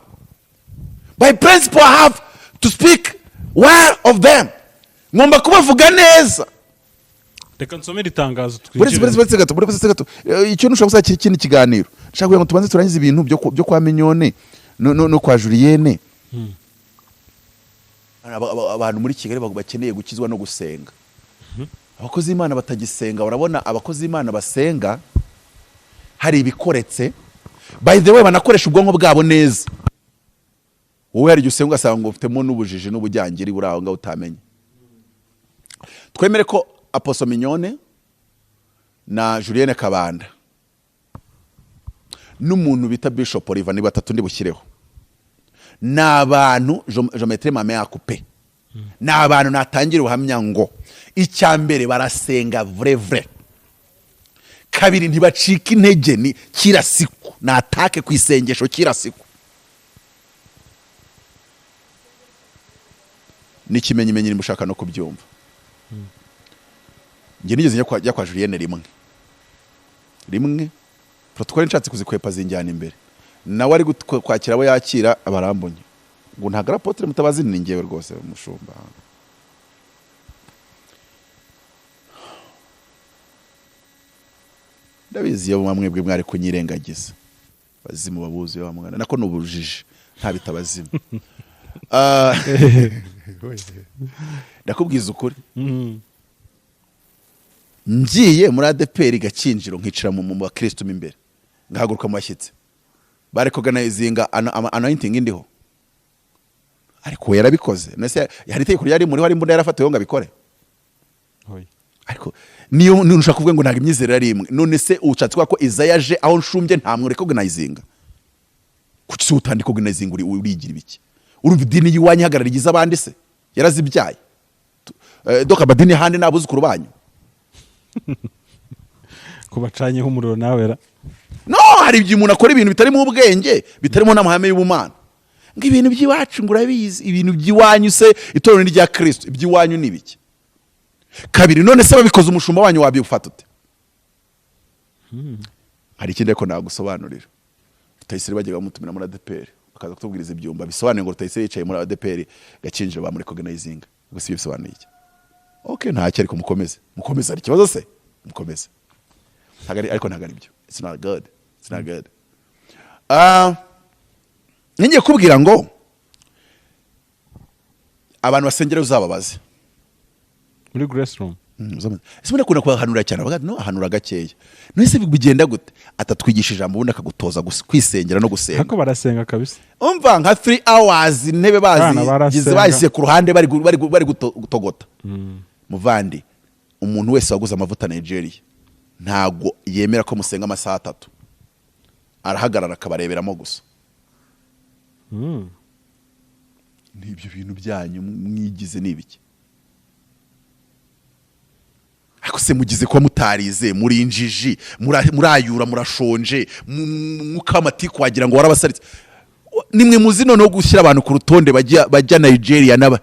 By principle I have to speak well of them, ngomba kubavuga neza. Reka nsomere itangazo. Buretse Twinjire. Buretse, buretse gato, buretse gato. Icyo ntushobora gusakira ikindi kiganiro. Nshaka kugira ngo tubanze turangize ibintu byo kwa Mignone no kwa Julienne. Abantu muri Kigali bakeneye gukizwa no gusenga. Abakozi b'Imana batagisenga, urabona abakozi b'Imana basenga hari ibikoretse. By the way, banakoresha ubwonko bwabo neza. Wowe hari igihe usenga ugasanga ngo ufitemo n'ubujiji n'ubujyangiri buri aho ngaho utamenye. Twemere ko Apostle Mignone na Julienne Kabanda n'umuntu bita Bishop Oliver ni batatu ndi bushyireho, ni abantu je mettrai ma main à couper, ni abantu natangira ubuhamya ngo icya mbere barasenga vrai vrai, kabiri ntibacika intege, ni kirasiku natake ku isengesho kirasiku n'ikimenyimenyi. Nimba ushaka no kubyumva, njye nigeze njya kwa Julienne rimwe rimwe, protocole nshatse kuzikwepa zinjyana imbere, nawe ari kwakira abo yakira abarambonye ngo ntabwo ari Apôtre Mutabazi, ni njyewe rwose umushumba. Ndabizi iyo mwebwe mwari kunyirengagiza, abazimu babuzuye wa mwana, nako ni ubujiji nta bitabazimu. Ndakubwiza ukuri, ngiye muri ADEPR Gakinjiro, nkicara mu bakristo mo imbere, ngahaguruka mu bashyitsi bari kuganizinga anointing indiho, ariko we yarabikoze. Nese hari itegeko ryari muriho, hari imbunda yarafatiweho ngo abikore? Oya. Ariko niyo ushaka kuvuga ngo ntabwo imyizerere ari imwe, none se ushatse kuvuga ko iza yaje aho nshumbye nta recognizinga? Kuki se utandi recognizinga? Urigira ibiki? Urumva idini y'iwanyu ihagarara igize abandi se yarazibyaye? Donc amadini y'ahandi ni abuzukuru banyu. Kubacanyeho umuriro nawe ra. No, hari igihe umuntu akora ibintu bitarimo ubwenge, bitarimo n'amahame y'ubumana, ngo ibintu by'iwacu, ngo urabizi ibintu by'iwanyu se? Itorero ni rya Kristo, iby'iwanyu ni ibiki? Kabiri, none se babikoze umushumba wanyu wabifata ute? Hari ikindi ariko nagusobanurira. Rutayisire bajyaga bamutumira muri ADEPR, bakaza kutubwiriza ibyumba, bisobanuye ngo Rutayisire yicaye muri ADEPR Gakinjiro, bamurecognizinga. Ubwo si bisobanuye iki? Okay, ntacyo, ariko mukomeze, mukomeze. Hari ikibazo se? Mukomeze. Ntabwo ari, ariko ntabwo ari byo. It's not good, it's not good. Ngiye kubwira ngo abantu basengera uzababaze. Muri Grace Room. Uzabaze. Ese ubundi akunda kubahanura cyane? Bavuga ati, no ahanura gakeya. None se bigenda gute? Atatwigisha ijambo, ubundi akagutoza kwisengera no gusenga. Ariko barasenga kabisa. Umva, nka 3 hours intebe Bana bazigize, barasenga. bazisize ku ruhande, bari gutogota. Muvandi, umuntu wese waguze amavuta Nigeria ntago yemera ko musenga amasaha 3, arahagarara akabareberamo gusa. N'ibyo bintu byanyu mwigize ni ibiki? Ariko se mugize kuba mutarize, muri injiji, murayura, murashonje, mwuka w'amatiku wagira ngo warabasaritse. Nimwe muzi noneho gushyira abantu ku rutonde bajya Nigeria n'aba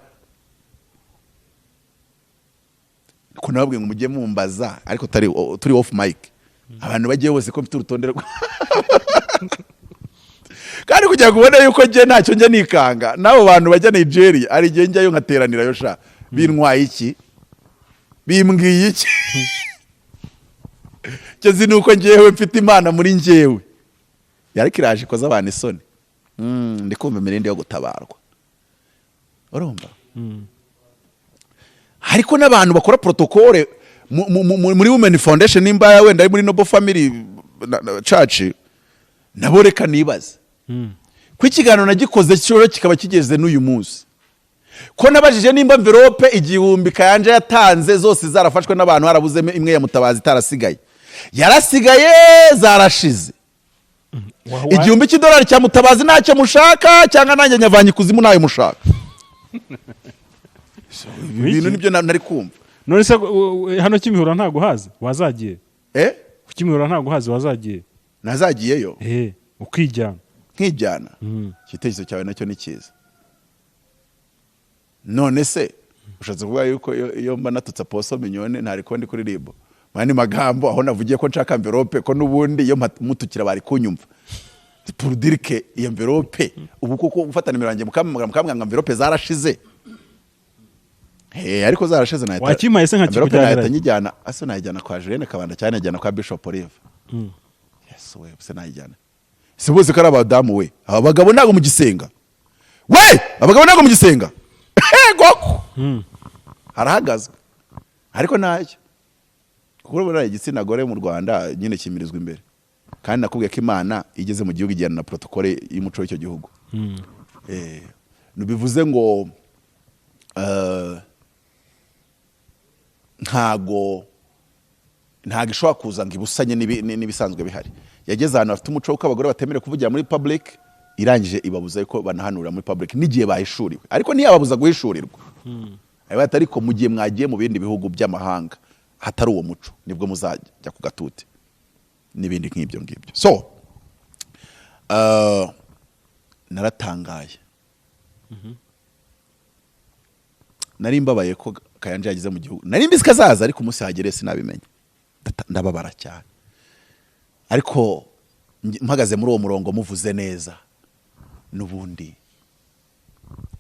ko nababwiye ngo mujye mumbaza, ariko turi off mic. Abantu bagiye bose ko mfite urutonde kandi kugira ngo ubone yuko njye ntacyo njya nikanga n'abo bantu bajya Nigeria, hari igihe njyayo nkateranirayo sha. Bintwaye iki? Bimbwiye iki? Cyo ni uko njyewe mfite Imana muri njyewe, ariko iraje ikoze abantu isoni. Ndi kumva imirindi yo gutabarwa, urumva? Ariko n'abantu bakora protocole muri Women Foundation, nimba wenda ari muri Noble Family Church, nabo reka nibaze ko ikiganiro nagikoze cyo kikaba kigeze n'uyu munsi, ko nabajije nimba envelope 1000 Kayanja yatanze zose zarafashwe n'abantu, harabuzemo imwe ya Mutabazi itarasigaye. Yarasigaye, zarashize. $1000 cya Mutabazi ntacyo mushaka, cyangwa nanjye nyavanye ikuzimu ntayo mushaka? Ibi bintu nibyo nari kumva. None se hano Kimihurura ntabwo uhazi? Wazagiye? Eh? Ku Kimihurura ntabwo uhazi? Wazagiye? Nazagiyeyo. Eh, ukijyana. Nkijyana. Igitekerezo cyawe nacyo ni cyiza. None se ushatse kuvuga yuko iyo mba natutse Apostle Mignone ntari kuba ndi kuri RIB? Mu yandi magambo, aho navugiye ko nshaka envelope, ko n'ubundi iyo mutukira bari kunyumva, pour dire que iyo envelope ubu kuko gufata nimero yanjye mukampamagara, mukambwira ngo envelope zarashize. Ariko zarashize nahita Wakimpaye se envelope nkakikujyanira? nahita nyijyana. Ase nayijyana kwa Julienne Kabanda cyane, nayijyana kwa Bishop Olive? Yesu we, se nayijyana si bose ko ari abadamu we? Aba bagabo ntabwo mugisenga we, abagabo ntabwo mugisenga. Goko harahagazwe, ariko ntacyo, kuko urabona igitsina gore mu Rwanda nyine kimirizwa imbere. Kandi nakubwiye ko Imana igeze mu gihugu ijyana na protocole y'umuco w'icyo gihugu. Bivuze ngo ntago ishobora kuza ngo ibusanye n'ibisanzwe bihari. Yageze ahantu hafite umuco w'uko abagore batemerewe kuvugira muri public, irangije ibabuza yuko banahanurira muri public n'igihe bahishuriwe, ariko ntiyababuza guhishurirwa. Ati ariko mu gihe mwagiye mu bindi bihugu by'amahanga hatari uwo muco, nibwo muzajya ku gatuti n'ibindi nk'ibyo ngibyo. So naratangaye, nari mbabaye ko Kayanja yageze mu gihugu. Nari mbizi ko azaza, ariko umunsi hagereye sinabimenya. Ndababara cyane, ariko mpagaze muri uwo murongo muvuze neza, n'ubundi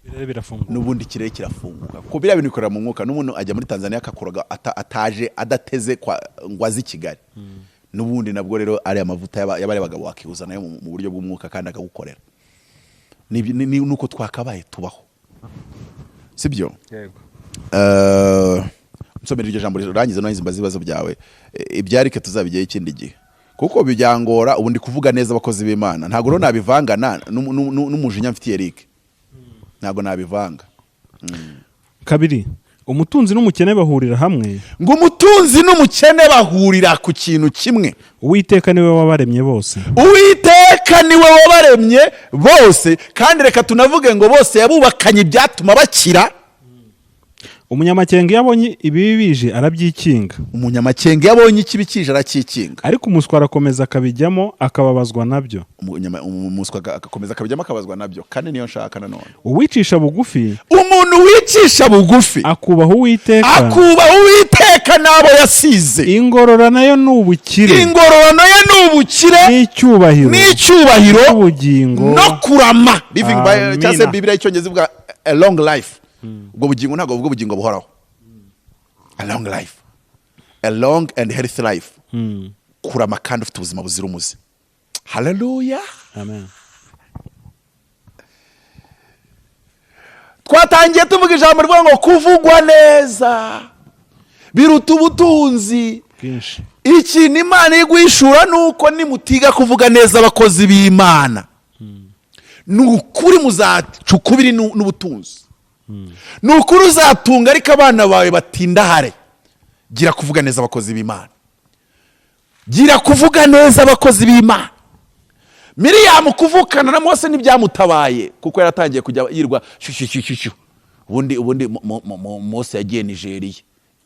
Ibirere birafunguka. N'ubundi ikirere kirafunguka, kuko biriya bintu bikorera mu mwuka. N'umuntu ajya muri Tanzania akakuraga ataje adateze ngo aze i Kigali. N'ubundi nabwo rero ari amavuta y'abari abagabo wakihuza nayo mu buryo bw'umwuka kandi akagukorera. Ni nuko twakabaye tubaho, sibyo? Yego. Nsomera iryo jambo rirangiza, nangiza mbaze ibibazo byawe. Ibyarike tuzabigeho ikindi gihe, kuko byangora. Ubu ndi kuvuga neza abakozi b'Imana, ntabwo rero nabivangana n'umujinya mfitiye Eric, ntabwo nabivanga. Kabiri, umutunzi n'umukene bahurira hamwe. Ngo umutunzi n'umukene bahurira ku kintu kimwe. Uwiteka niwe wabaremye bose. Uwiteka niwe wabaremye bose, kandi reka tunavuge ngo bose yabubakanye ibyatuma bakira. Umunyamakenga iyo abonye ibibi bije arabyikinga. Umunyamakenga iyo abonye ikibi kije arakikinga. Ariko umuswa arakomeza akabijyamo, akababazwa nabyo. Umuswa agakomeza akabijyamo, akabazwa nabyo. Kandi niyo nshaka nanone. Uwicisha bugufi, Umuntu wicisha bugufi, akubaha Uwiteka, akubaha Uwiteka n'abo yasize, ingororano ye ni ubukire, ingororano ye ni ubukire, n'icyubahiro, n'icyubahiro, n'ubugingo, no kurama, living by, Amina. cyangwa se Bibiliya y'Icyongereza ivuga a long life. Ubwo bugingo ntabwo buvuga ubugingo buhoraho, a long life, a long and healthy life. Kurama kandi ufite ubuzima buzira umuze. Haleluya. Amen. Twatangiye tuvuga ijambo rivuga ngo kuvugwa neza biruta ubutunzi bwinshi. Ikintu Imana iri guhishura ni uko nimutiga kuvuga neza abakozi b'Imana, ni ukuri muzaca ukubiri n'ubutunzi. Ni ukuri uzatunga ariko abana bawe batindahare. Gira kuvuga neza abakozi b'Imana, gira kuvuga neza abakozi b'Imana. Miriyamu kuvukana na Mose ntibyamutabaye, kuko yaratangiye kujya yirwa shyushyushyushyu. Ubundi Mose yagiye Nigeriya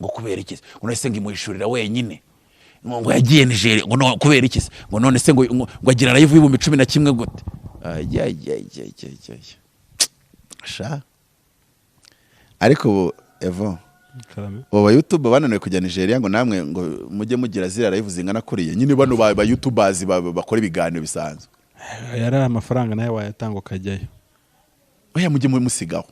ngo kubera iki se? Ngo none se ngo imuhishurira wenyine, ngo yagiye Nigeria ngo no, kubera iki se? Ngo none se ngo agira live 11,000 gute? Ajya, ajya, ajya, ajya, ajya, ajya. Sha, ariko ubu evo Karame. ubu ba YouTube bananiwe kujya Nigeria ngo namwe ngo mujye mugira ziriya live zingana kuriya nyine, bano ba YouTubers bakora ibiganiro bisanzwe. Yari amafaranga nawe wayatanga ukajyayo. Oya, mujye musigaho,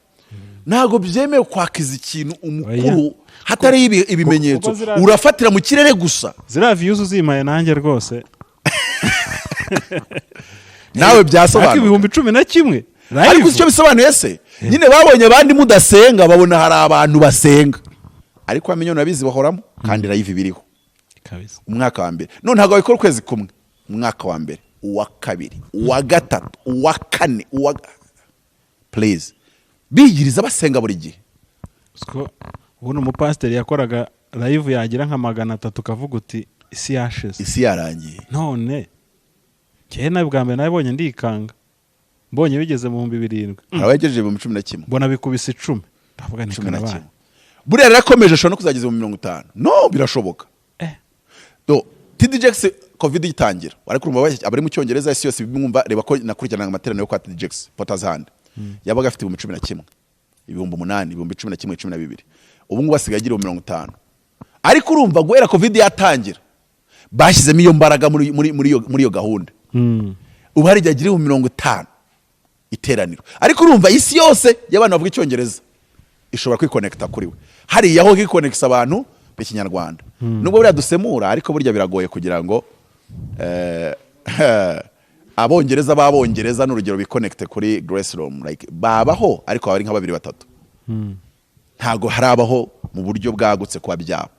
ntabwo byemewe kwakiza ikintu umukuru Oya. hatari ibimenyetso. Kuko Urafatira mu kirere gusa. Ziriya views uzimpaye nanjye rwose. Nawe Ariko byasobanuka. 11,000 Ariko live. uzi icyo bisobanuye se? Nyine babonye abandi mudasenga, babona hari abantu basenga, ariko bamenye urabizi bahoramo kandi live biriho. Kabisa. Umwaka wa mbere, none ntabwo babikora ukwezi kumwe, umwaka wa mbere, uwa kabiri, uwa gatatu, uwa kane, uwa, please, biyiriza basenga buri gihe. Siko ubundi umupasiteri yakoraga live yagira nka 300 ukavuga uti isi yashize. Isi yarangiye. None njyewe nawe bwa mbere nabibonye ndikanga, mbonye bigeze mu 7000. Hari abagejeje 11,000. Mbona bikubise 10, ndavuga nti Cumi na karabaye. kimwe. Buriya rero akomeje, ashobora no kuzageza mu 50. No birashoboka. Do TD Jakes, COVID igitangira, ariko urumva abari mu Cyongereza isi yose bimwumva. Reba ko nakurikiranaga amateraniro yo kwa TD Jakes, Potter's Hand, yabaga afite 11,000, 8000, 11,000, 12,000. Ubu ngubu asigaye agira 50,000. Ariko urumva guhera COVID yatangira bashyizemo iyo mbaraga muri iyo gahunda. Ubu hari igihe agira 50,000 iteraniro, ariko urumva isi yose y'abantu bavuga Icyongereza ishobora kwikonekita kuri we. Hariya ho hikonekisa abantu b'Ikinyarwanda, nubwo buriya dusemura, ariko burya biragoye kugira ngo Abongereza b'Abongereza n'urugero bikonekite kuri Grace Room. Like, babaho ariko baba ari nka babiri, batatu. Ntago harabaho mu buryo bwagutse kuba byabo.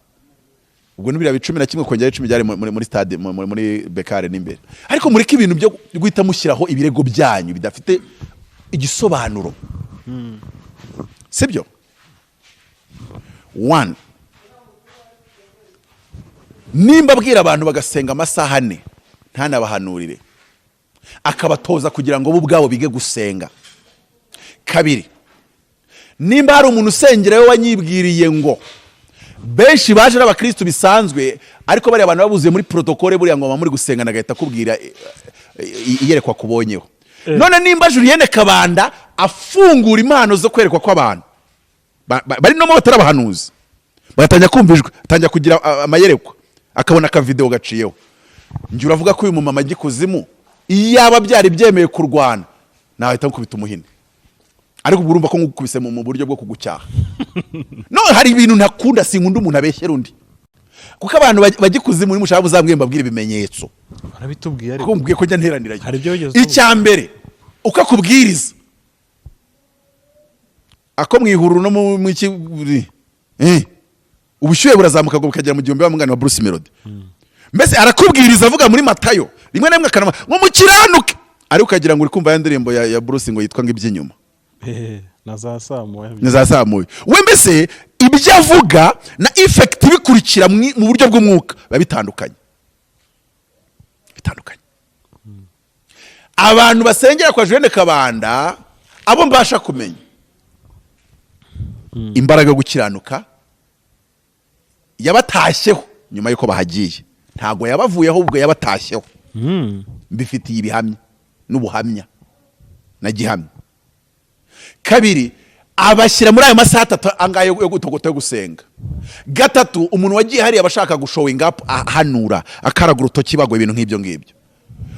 Ubwo ni biriya 11 kongera 10 byari muri stade, muri bekare n'imbere. Ariko mureke ibintu byo guhita mushyiraho ibirego byanyu bidafite igisobanuro, sibyo? One, nimba abwira abantu bagasenga amasaha 4, ntanabahanurire, akabatoza kugira ngo bo ubwabo bige gusenga. Kabiri, nimba hari umuntu usengera we wanyibwiriye ngo benshi baje ari abakristu bisanzwe, ariko bariya abantu babuzuye muri protocole, buriya ngo baba muri gusengana, agahita akubwira iyerekwa kubonyeho. None nimba Julienne Kabanda afungura impano zo kwerekwa kw'abantu bari no batari abahanuzi, bagatangira kumva ijwi, atangira kugira amayerekwa, akabona akavideo gaciyeho, njye uravuga ko uyu mumama ajya ikuzimu? Iyaba byari byemeye kurwana nahita nkubita umuhini, ariko ubwo urumva ko nkukubise mu buryo bwo kugucyaha. No hari ibintu ntakunda, sinkunda umuntu abeshyera undi, kuko abantu bajya ikuzimu nimushaka muzambwiye mbabwire ibimenyetso. Barabitubwiye ariko. Kuko mubwiye ko njya nteranirayo. Hari ibyo wigeze utubwira. Icya mbere, uko akubwiriza ako mu ihururu no mu iki, ubushyuhe burazamuka ngo bukagera mu 1000, wa mwana wa Bruce Melody. Mbese arakubwiriza avuga muri Matayo, rimwe na rimwe akanama ngo mukiranuke, ariko ukagira ngo uri kumva ya ndirimbo ya Bruce ngo yitwa ngo iby'inyuma. Na za saa moya. Ntizazamuye we. Mbese ibyo avuga na effect bikurikira mu buryo bw'umwuka biba bitandukanye, bitandukanye. Abantu basengera kwa Julienne Kabanda, abo mbasha kumenya. Imbaraga yo gukiranuka yabatashyeho nyuma y'uko bahagiye. Ntabwo yabavuyeho, ubwo yabatashyeho. Mbifitiye ibihamya n'ubuhamya na gihamya. Kabiri, abashyira muri ayo masaha 3 angahe yo gutogota, yo gusenga. Gatatu, umuntu wagiye hariya aba ashaka gushowinga up, ahanura, akaraga urutoki, bagwa, ibintu nk'ibyo ngibyo.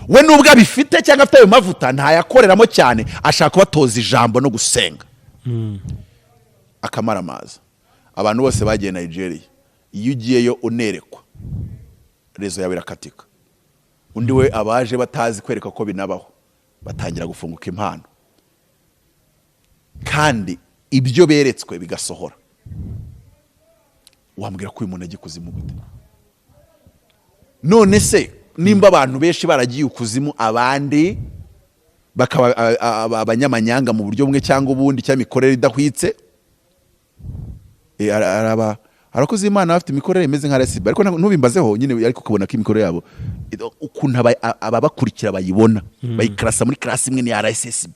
We nubwo abifite cyangwa afite ayo mavuta, ntayakoreramo cyane, ashaka kubatoza ijambo no gusenga. Akamaramaza, abantu bose bagiye Nigeria, iyo ugiyeyo unerekwa, réseau yawe irakatika. Undi we abaje batazi kwereka ko binabaho, batangira gufunguka impano, kandi ibyo beretswe bigasohora. Wambwira ko uyu muntu ajya ikuzimu gute? None se nimba abantu benshi baragiye ukuzimu, abandi bakaba abanyamanyanga mu buryo bumwe cyangwa ubundi, cyangwa imikorere idahwitse? Araba abakozi b'Imana bafite imikorere imeze nka RSB, ariko ntubimbazeho nyine, ariko ukabona ko imikorere yabo, ukuntu ababakurikira bayibona, bayikarasa muri class imwe ni RSSB.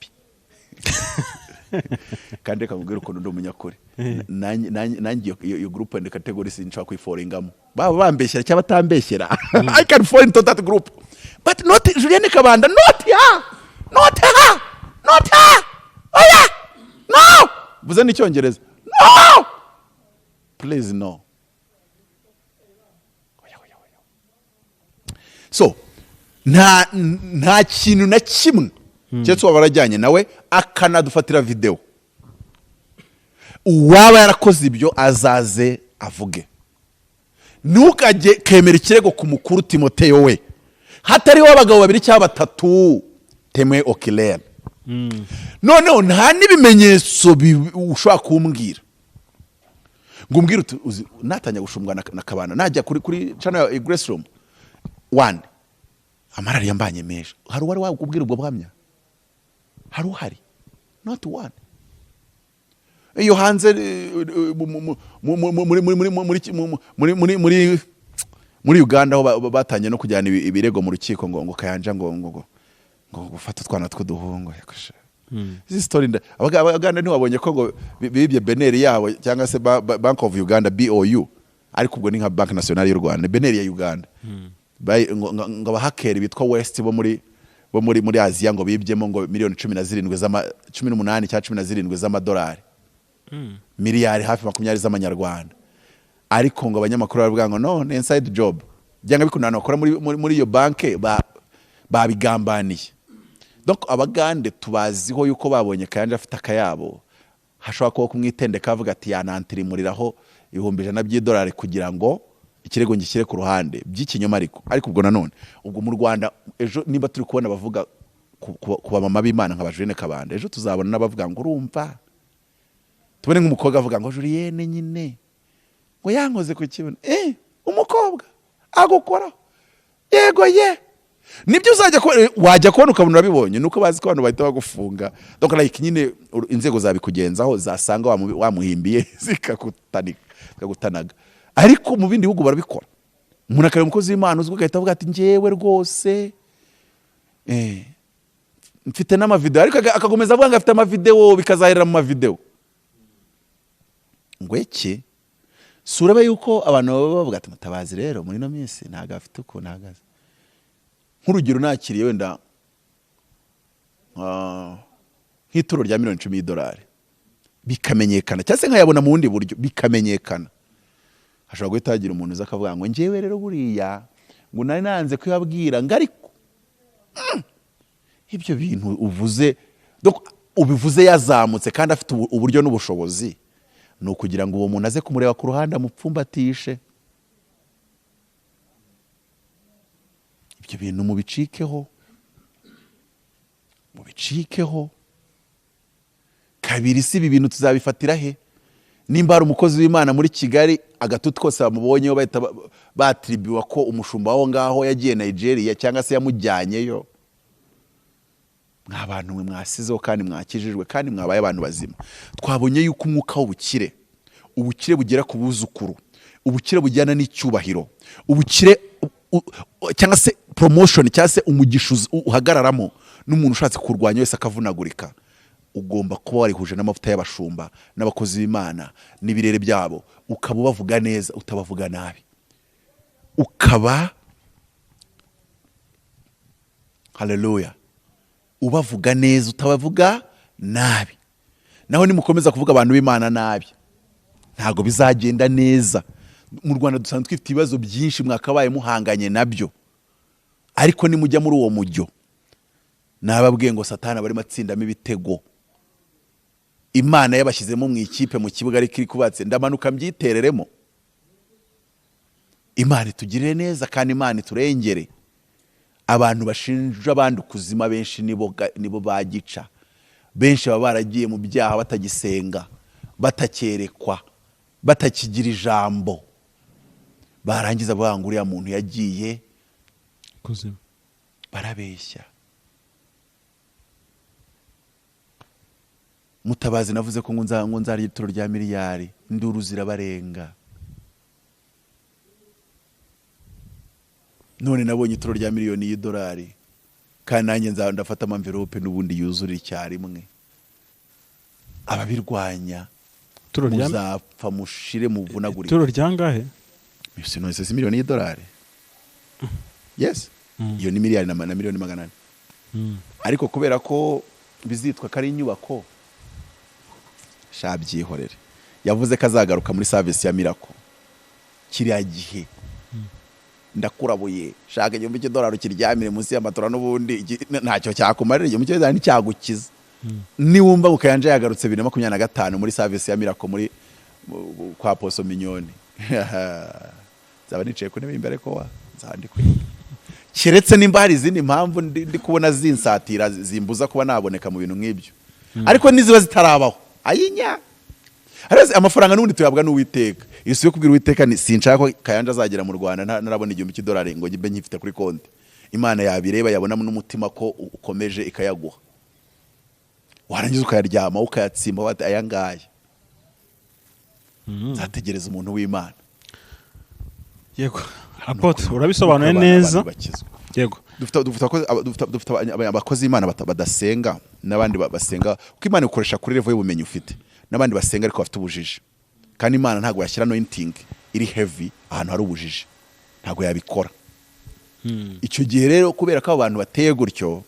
Kandi reka nkubwire ukuntu ndi umunyakuri. Nanjye iyo group and category sinshobora kuyifallingamo, baba bambeshyera cyangwa batambeshyera. I can fall into that group, but not Julienne Kabanda, not her, not her, not her. Oya, no, vuze n'icyongereza: no, please, no. Oya, oya, oya. So nta kintu na kimwe, keretse waba warajyanye nawe akanadufatira videwo. Uwaba yarakoze ibyo azaze avuge. Ntukajye kemera ikirego ku mukuru Timoteyo we hatariho abagabo babiri cyangwa batatu, témoin oculaire. Noneho nta n'ibimenyetso ushobora kumbwira ngo umbwire uti natangira gushumbwa na Kabanda, najya kuri channel ya Grace Room one, amarari yambanye menshi. Hari uwari wakubwira ubwo buhamya? Hari uhari? Not one. Iyo hanze muri Uganda, aho batangiye no kujyana ibirego mu rukiko ngo Kayanja ngo gufata utwana tw'uduhungu. Yakoshe. Izi story Abaganda ntiwabonye ko ngo bibye BNR yabo, cyangwa se Bank of Uganda, BOU, ariko ubwo ni nka Banque Nationale y'u Rwanda, BNR ya Uganda. Ngo abahakeri bitwa West bo muri Aziya ngo bibyemo ngo miliyoni 17 z'ama 18 cyangwa 17 z'amadolari, miliyari hafi 20 z'amanyarwanda. Ariko ngo abanyamakuru baravuga ngo no, ni inside job, byanga bikunda abantu bakora muri iyo banke babigambaniye. Donc abagande tubaziho yuko babonye Kayanja afite akayabo, hashobora kuba kumwitendeka, avuga ati yanantirimuriraho 100,000 by'idolari kugira ngo ikirego ngishyire ku ruhande by'ikinyoma. Ariko ubwo nanone, ubwo mu Rwanda ejo niba turi kubona abavuga ku bamama b'Imana nka ba Julienne Kabanda, ejo tuzabona n'abavuga ngo urumva, tubone nk'umukobwa avuga ngo Julienne nyine ngo yankoze ku kibuno. Umukobwa agukoraho? Yego ye, nibyo uzajya kubona, wajya kubona ukabona urabibonye. Nuko bazi ko abantu bahita bagufunga. Donc like nyine inzego zabikugenzaho, zasanga wamuhimbiye, zikagutanaga. Ariko mu bindi bihugu barabikora, umuntu akareba umukozi w'Imana uzwi, agahita avuga ati njyewe rwose mfite n'amavideo, ariko akakomeza avuga ngo afite amavideo, bikazahera mu mavideo. Ngo iki si urebe yuko abantu baba bavuga ati Mutabazi rero muri ino minsi ntabwo afite ukuntu ahagaze. Nk'urugero, nakiriye wenda nk'ituro rya miliyoni 10 y'idolari, bikamenyekana, cyangwa se nkayabona mu bundi buryo bikamenyekana, hashobora guhita hagira umuntu uza akavuga ngo njyewe rero buriya ngo nari nanze kuyabwira, ngo ariko ibyo bintu uvuze, donc ubivuze yazamutse kandi afite uburyo n'ubushobozi, ni ukugira ngo uwo muntu aze kumureba ku ruhande amupfumbatishe. Ibyo bintu mubicikeho, mubicikeho. Kabiri, si ibi bintu tuzabifatira he? Nimba hari umukozi w'Imana muri Kigali, agatuti kose bamubonyeho bahita batiribiwa ko umushumba aho ngaho yagiye Nigeria cyangwa se yamujyanyeyo. Mwa bantu mwe mwasizeho kandi mwakijijwe kandi mwabaye abantu bazima, twabonye yuko umwuka w'ubukire, ubukire bugera ku buzukuru, ubukire bujyana n'icyubahiro, ubukire cyangwa se promotion cyangwa se umugisha uhagararamo, n'umuntu ushatse kurwanya wese akavunagurika. Ugomba kuba warihuje n'amavuta y'abashumba n'abakozi b'Imana n'ibirere byabo, ukaba ubavuga neza, utabavuga nabi, ukaba, haleluya, ubavuga neza, utabavuga nabi. Naho nimukomeza kuvuga abantu b'Imana nabi, ntabwo bizagenda neza. Mu Rwanda dusanzwe twifite ibibazo byinshi mwakabaye muhanganye nabyo, ariko nimujya muri uwo mujyo, nababwiye ngo Satani aba arimo atsindamo ibitego. Imana yabashyizemo mu ikipe mu kibuga, ariko iri kubatse, ndamanuka mbyitereremo. Imana itugirire neza kandi Imana iturengere. Abantu bashinja abandi ukuzima benshi nibo bagica. Benshi baba baragiye mu byaha, batagisenga, batakerekwa, batakigira ijambo, barangiza bavuga ngo uriya muntu yagiye kuzimu. Barabeshya. Mutabazi navuze ko ngo nzarya ituro rya miliyari, induru zirabarenga. None nabonye ituro rya miliyoni y'idolari, kandi nanjye ndafata amamverope n'ubundi yuzurira icyarimwe. Ababirwanya Ituro rya muzapfa mushire muvunagurike. Ituro ryangahe? Sinone si miliyoni y'idolari? Yes. Iyo ni miliyari na miliyoni 400. Ariko kubera ko bizitwa ko ari inyubako, sha byihorere. Yavuze ko azagaruka muri service ya Miracle kiriya gihe. Ndakurabuye, shaka $1000 ukiryamire munsi y'amatora, n'ubundi ntacyo cyakumarira, $1000 nticyagukiza. Niwumva ngo Kayanja yagarutse 2025 muri service ya Miracle muri kwa Poso Mignone, nzaba nicaye ku ntebe imbere ko wa nzaba ndi kwiga, keretse nimba hari izindi mpamvu ndi kubona zinsatira zimbuza kuba naboneka mu bintu nk'ibyo. Ariko niziba zitarabaho, ayinya. Hariya amafaranga n'ubundi tuyabwa n'Uwiteka. Iyo usubiye kubwira Uwiteka ni sinshaka ko Kayanja azagera mu Rwanda ntarabona $1000 ngo mbe nkifite kuri konti, Imana yabireba, yabonamo n'umutima ko ukomeje, ikayaguha, warangiza ukayaryama, ukayatsimba, wati aya ngaya. Nzategereza umuntu w'Imana. Yego Apôtre, urabisobanuye Nuko neza. abantu bakizwa. Dufite abakozi b'Imana badasenga n'abandi basenga, kuko Imana ikoresha kuri level y'ubumenyi ufite, n'abandi basenga ariko bafite ubujiji. Kandi Imana ntabwo yashyira anointing iri heavy ahantu hari ubujiji, ntabwo yabikora. Icyo gihe rero, kubera ko abo bantu bateye gutyo,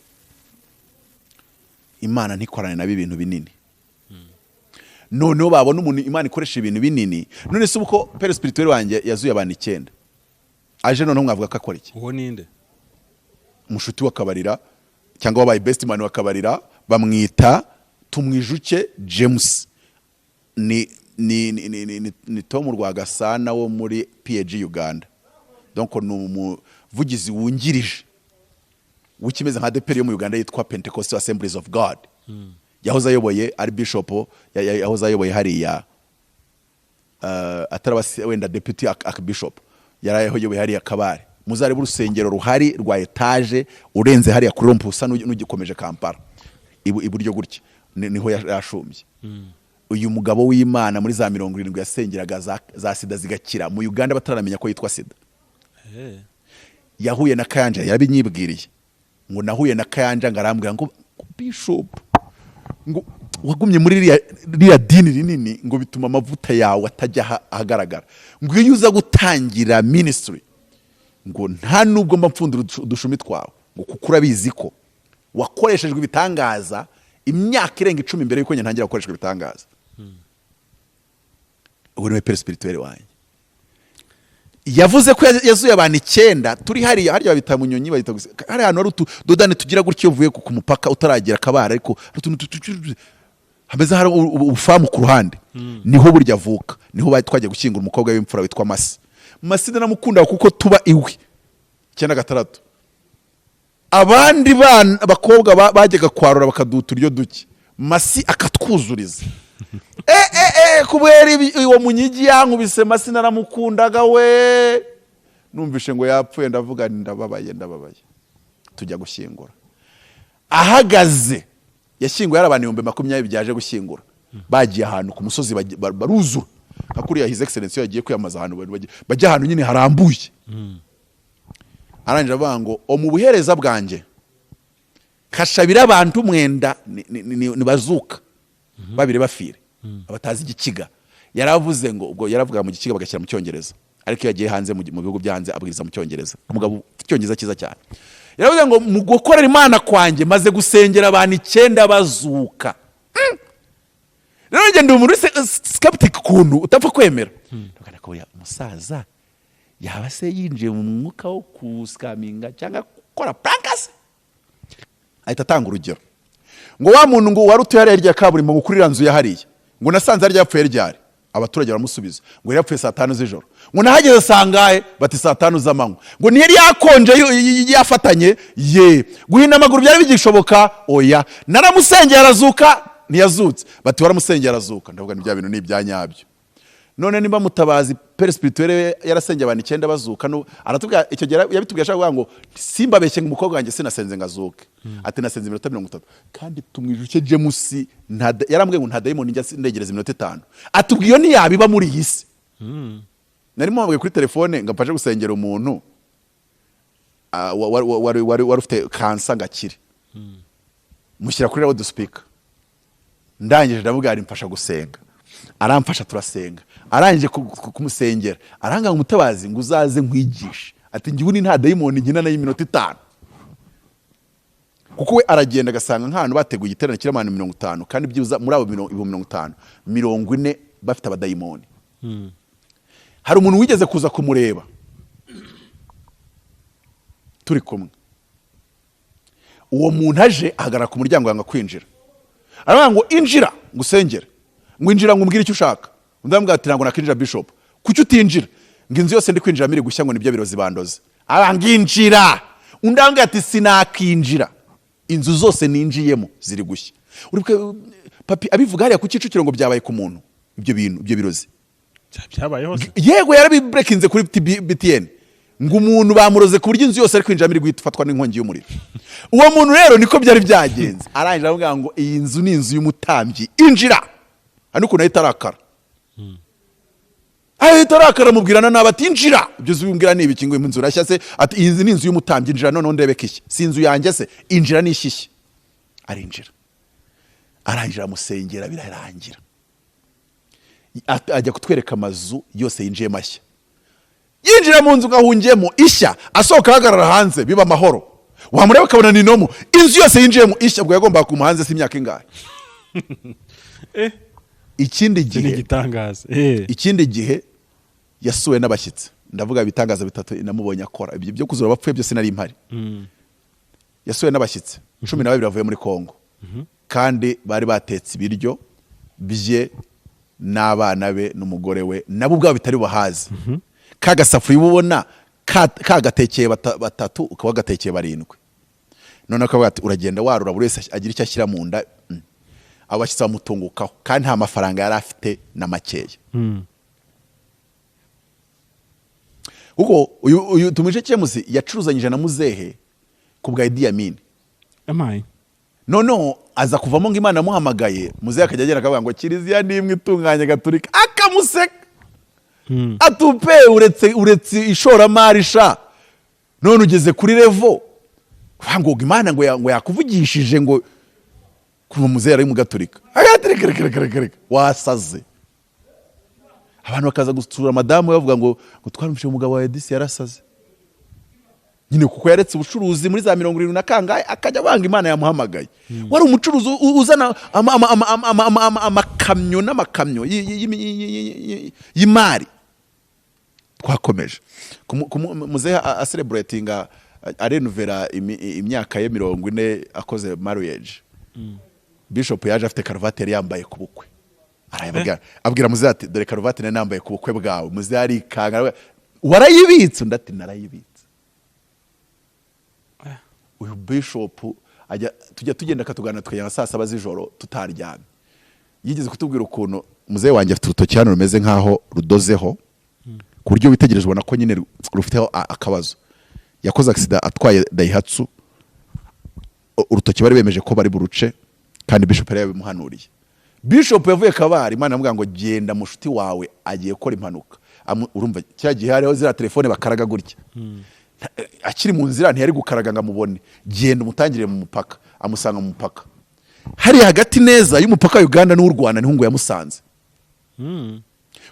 Imana ntikorane nabo ibintu binini. Noneho babona umuntu Imana ikoresha ibintu binini. None se uko père spirituel wanjye yazuye abantu 9 aje, noneho mwavuga ko akora iki? Uwo ninde? Mushuti wa Kabarira, cyangwa wabaye best man wa Kabarira, bamwita Tumwijuke James, ni Tom Rwagasana wo muri PAG Uganda. Donc ni umuvugizi wungirije w'ikimeze nka ADEPR yo mu Uganda yitwa Pentecostal Assemblies of God. Yahoze ayoboye ari bishop, yahoze ayoboye hariya, ataraba wenda deputy archbishop, yari ayoboye hariya Kabare. Muzarebe urusengero ruhari rwa étage, urenze hariya kuri rond-point usa n'ugikomeje Kampala iburyo gutya, niho yashumbye. Uyu mugabo w'Imana muri za 70 yasengeraga za sida zigakira mu Uganda bataramenya ko yitwa sida. Yahuye na Kayanja, yarabinyibwiriye ngo nahuye na Kayanja, ngo arambwira ngo bishop, ngo wagumye muri ririya dini rinini, ngo bituma amavuta yawe atajya ahagaragara, ngo iyo uza gutangira ministry, ngo nta nubwo mba mpfundura udushumi twawe, ngo kuko urabizi ko wakoreshejwe ibitangaza imyaka irenga 10 mbere yuko njye ntangira gukoreshwa ibitangaza. Ubu niwe père spirituel wanjye. Yavuze ko yazuye abantu 9 turi hariya, harya babita Munyonyi, bayita gusa hari ahantu hari utudodane tugira gutyo, uvuye ku mupaka utaragera Kabare, ariko hari utuntu hameze hari ubufamu ku ruhande, niho burya avuka, niho bari twagiye gushyingura umukobwa w'imfura witwa Masi. Masi naramukunda kuko tuba iwe 96, abandi bana abakobwa bajyaga kwarura bakaduha uturyo duke, Masi akatwuzuriza. Kubera uwo munyigi yankubise, Masi naramukundaga we. Numvishe ngo yapfuye, ndavuga nti ndababaye, ndababaye. Tujya gushyingura, ahagaze yashyinguye hari abantu 20,000 byaje gushyingura, bagiye ahantu ku musozi, baruzura nka kuriya His Excellence iyo yagiye kwiyamamaza ahantu, bajya ahantu nyine harambuye. Arangije avuga ngo o mu buhereza bwanjye. Kashabira abantu mwenda ni bazuka babiri bafire abatazi Igikiga. Yaravuze ngo, ubwo yaravuga mu Gikiga bagashyira mu Cyongereza, ariko iyo yagiye hanze mu bihugu byo hanze abwiriza mu Cyongereza. Umugabo ufite Icyongereza cyiza cyane. Yaravuze ngo: "Mu gukorera Imana kwanjye maze gusengera abantu icyenda bazuka." Rero njye ndi umuntu uri skeptic ukuntu, utapfa kwemera. Ndavuga ko buriya umusaza yaba se yinjiye mu mwuka wo kuscaminga cyangwa gukora prank se. Ahita atanga urugero ngo wa muntu ngo wari utuye hariya hirya ya kaburimbo, ngo kuri iriya nzu ya hariya, ngo nasanze harya yapfuye ryari? Abaturage baramusubiza ngo yari yapfuye saa 5 z'ijoro. Ngo nahageze sangahe? Bati saa 5 z'amanywa. Ngo ntiyari yakonje, yafatanye ye, guhina amaguru byari bigishoboka? Oya. Naramusengeye arazuka? Ntiyazutse. Bati waramusengeye arazuka. Ndavuga ni bya bintu ni ibya nyabyo. None nimba Mutabazi, père spirituel, yarasengeye abantu icyenda bazuka, no aratubwira icyo gihe yabitubwiye ashaka kuvuga ngo simbabeshye, ngo umukobwa wanjye sinasenze ngo azuke, ati nasenze iminota 30. Kandi tumwijuke James nta yarambwiye ngo nta dayimoni njya ndegereza iminota 5. Atubwiye iyo ntiyabiba muri iyi si. Nari muhamagaye kuri telefone ngo mfashe gusengera umuntu wari ufite kansa ngo akire, mushyira kuri loud speaker. Ndangije ndavuga ari mfasha gusenga, aramfasha turasenga. Arangije kumusengera aranga ngo: "Mutabazi, ngo uzaze nkwigishe." Ati njye ubundi nta dayimoni nkina nayo iminota 5. Kuko we aragenda agasanga nk'ahantu bateguye igiterane kirimo abantu 50, kandi byibuze muri abo 50,000, 40 bafite abadayimoni. Hari umuntu wigeze kuza kumureba turi kumwe. Uwo muntu aje ahagarara ku muryango yanga kwinjira. Aravuga ngo: "Injira ngo usengere," ngo: "Injira ngo umbwire icyo ushaka." Undi aramubwira ati: "Ntabwo nakwinjira, bishop." "Kuki utinjira?" Ngo: "Inzu yose ndi kwinjiramo iri gushya," ngo nibyo birozi bandoze. Aba nginjira. Undi aramubwira ati: "Sinakinjira, inzu zose ninjiyemo ziri gushya." Uribuka papi abivuga hariya ku Kicukiro ngo byabaye ku muntu ibyo bintu, ibyo birozi? Byabayeho se? Yego, yarabiburekinze kuri BTN ngo umuntu bamuroze ku buryo inzu yose ari kwinjiramo iri guhita ifatwa n'inkongi y'umuriro. Uwo muntu rero niko byari byagenze. Arangije aravuga ngo: "Iyi nzu ni inzu y'umutambyi, injira." Hano ukuntu ahita arakara, ahita arakara, amubwirana nabi ati: "Injira, ibyo uzi umbwira ni ibiki? Ngo inzu urashya se?" Ati: "Iyi nzu ni inzu y'umutambyi, injira noneho ndebe ko ishya. Si inzu yanjye se? Injira n'ishyishya." Arinjira, arangije aramusengera birarangira. Ajya kutwereka amazu yose yinjiye mashya. Yinjira mu nzu ugahungiyemo ishya, asohoka ahagarara hanze biba amahoro, wamureba ukabona ni nomo. Inzu yose yinjiyemo ishya. Ubwo yagombaga kuguma hanze si imyaka ingahe? Ikindi Iki ni gihe igitangaza. Ikindi gihe yasuwe n'abashyitsi. Ndavuga ibitangaza bitatu namubonye akora. Ibyo byo kuzura abapfuye byose nari mpari. Yasuwe n'abashyitsi 12 bavuye muri Kongo, kandi bari batetse ibiryo bye n'abana be n'umugore we, nabo ubwabo bitari bubahaze. Ka gasafuriya uba ubona kagatekeye batatu, ukaba wagatekeye barindwi. Noneho akavuga ati: "Uragenda warura, buri wese agira icyo ashyira mu nda." Abo bashyitsi bamutungukaho, kandi nta mafaranga yari afite na makeya. Kuko uyu Tumije James yacuruzanyije na muzehe ku bwa Idi Amin. Amaye. Noneho aza kuvamo ngo Imana yamuhamagaye. Muzehe akajya agera akavuga ngo kiliziya ni imwe itunganye gatolika, akamuseka. Atupe uretse ishoramari sha, none ugeze kuri level ngo Imana ngo yakuvugishije, ngo kuva muzehe ari mu gatolika. Ati: "Reka, reka, reka, reka, reka, wasaze." Abantu bakaza gusura madamu bavuga ngo twarumvise umugabo wa Edisi yarasaze nyine, kuko yaretse ubucuruzi muri za 70 na kangahe, akajya banga Imana yamuhamagaye. Wari umucuruzi uzana amakamyo n'amakamyo y'imari. Twakomeje muzehe acelebratinga, arenuvera imyaka ye 40 akoze marriage. Bishop yaje afite karuvati yari yambaye ku bukwe. Arayabwira, abwira muzehe ati: "Dore karuvati nari nambaye ku bukwe bwawe." Muzehe arikanga aravuga: "Warayibitse?" Undi ati: "Narayibitse." Uyu bishop ajya tujya tugenda akatuganira, tukagera nka saa 7 z'ijoro tutaryamye. Yigeze kutubwira ukuntu muzehe wanjye afite urutoki hano rumeze nk'aho rudozeho, ku buryo witegereje ubona ko nyine rufiteho akabazo. Yakoze accident atwaye Daihatsu, urutoki bari bemeje ko bari buruce, kandi bishop yari yabimuhanuriye. Bishop yavuye Kabari, Imana iramubwira ngo: "Genda, mushuti wawe agiye gukora impanuka." Urumva cya gihe hariho ziriya telefone bakaraga gutya. Akiri mu nzira ntiyari gukaraga ngo amubone. "Genda umutangire mu mupaka." Amusanga mu mupaka hariya hagati neza y'umupaka wa Uganda n'uw'u Rwanda, niho ngo yamusanze,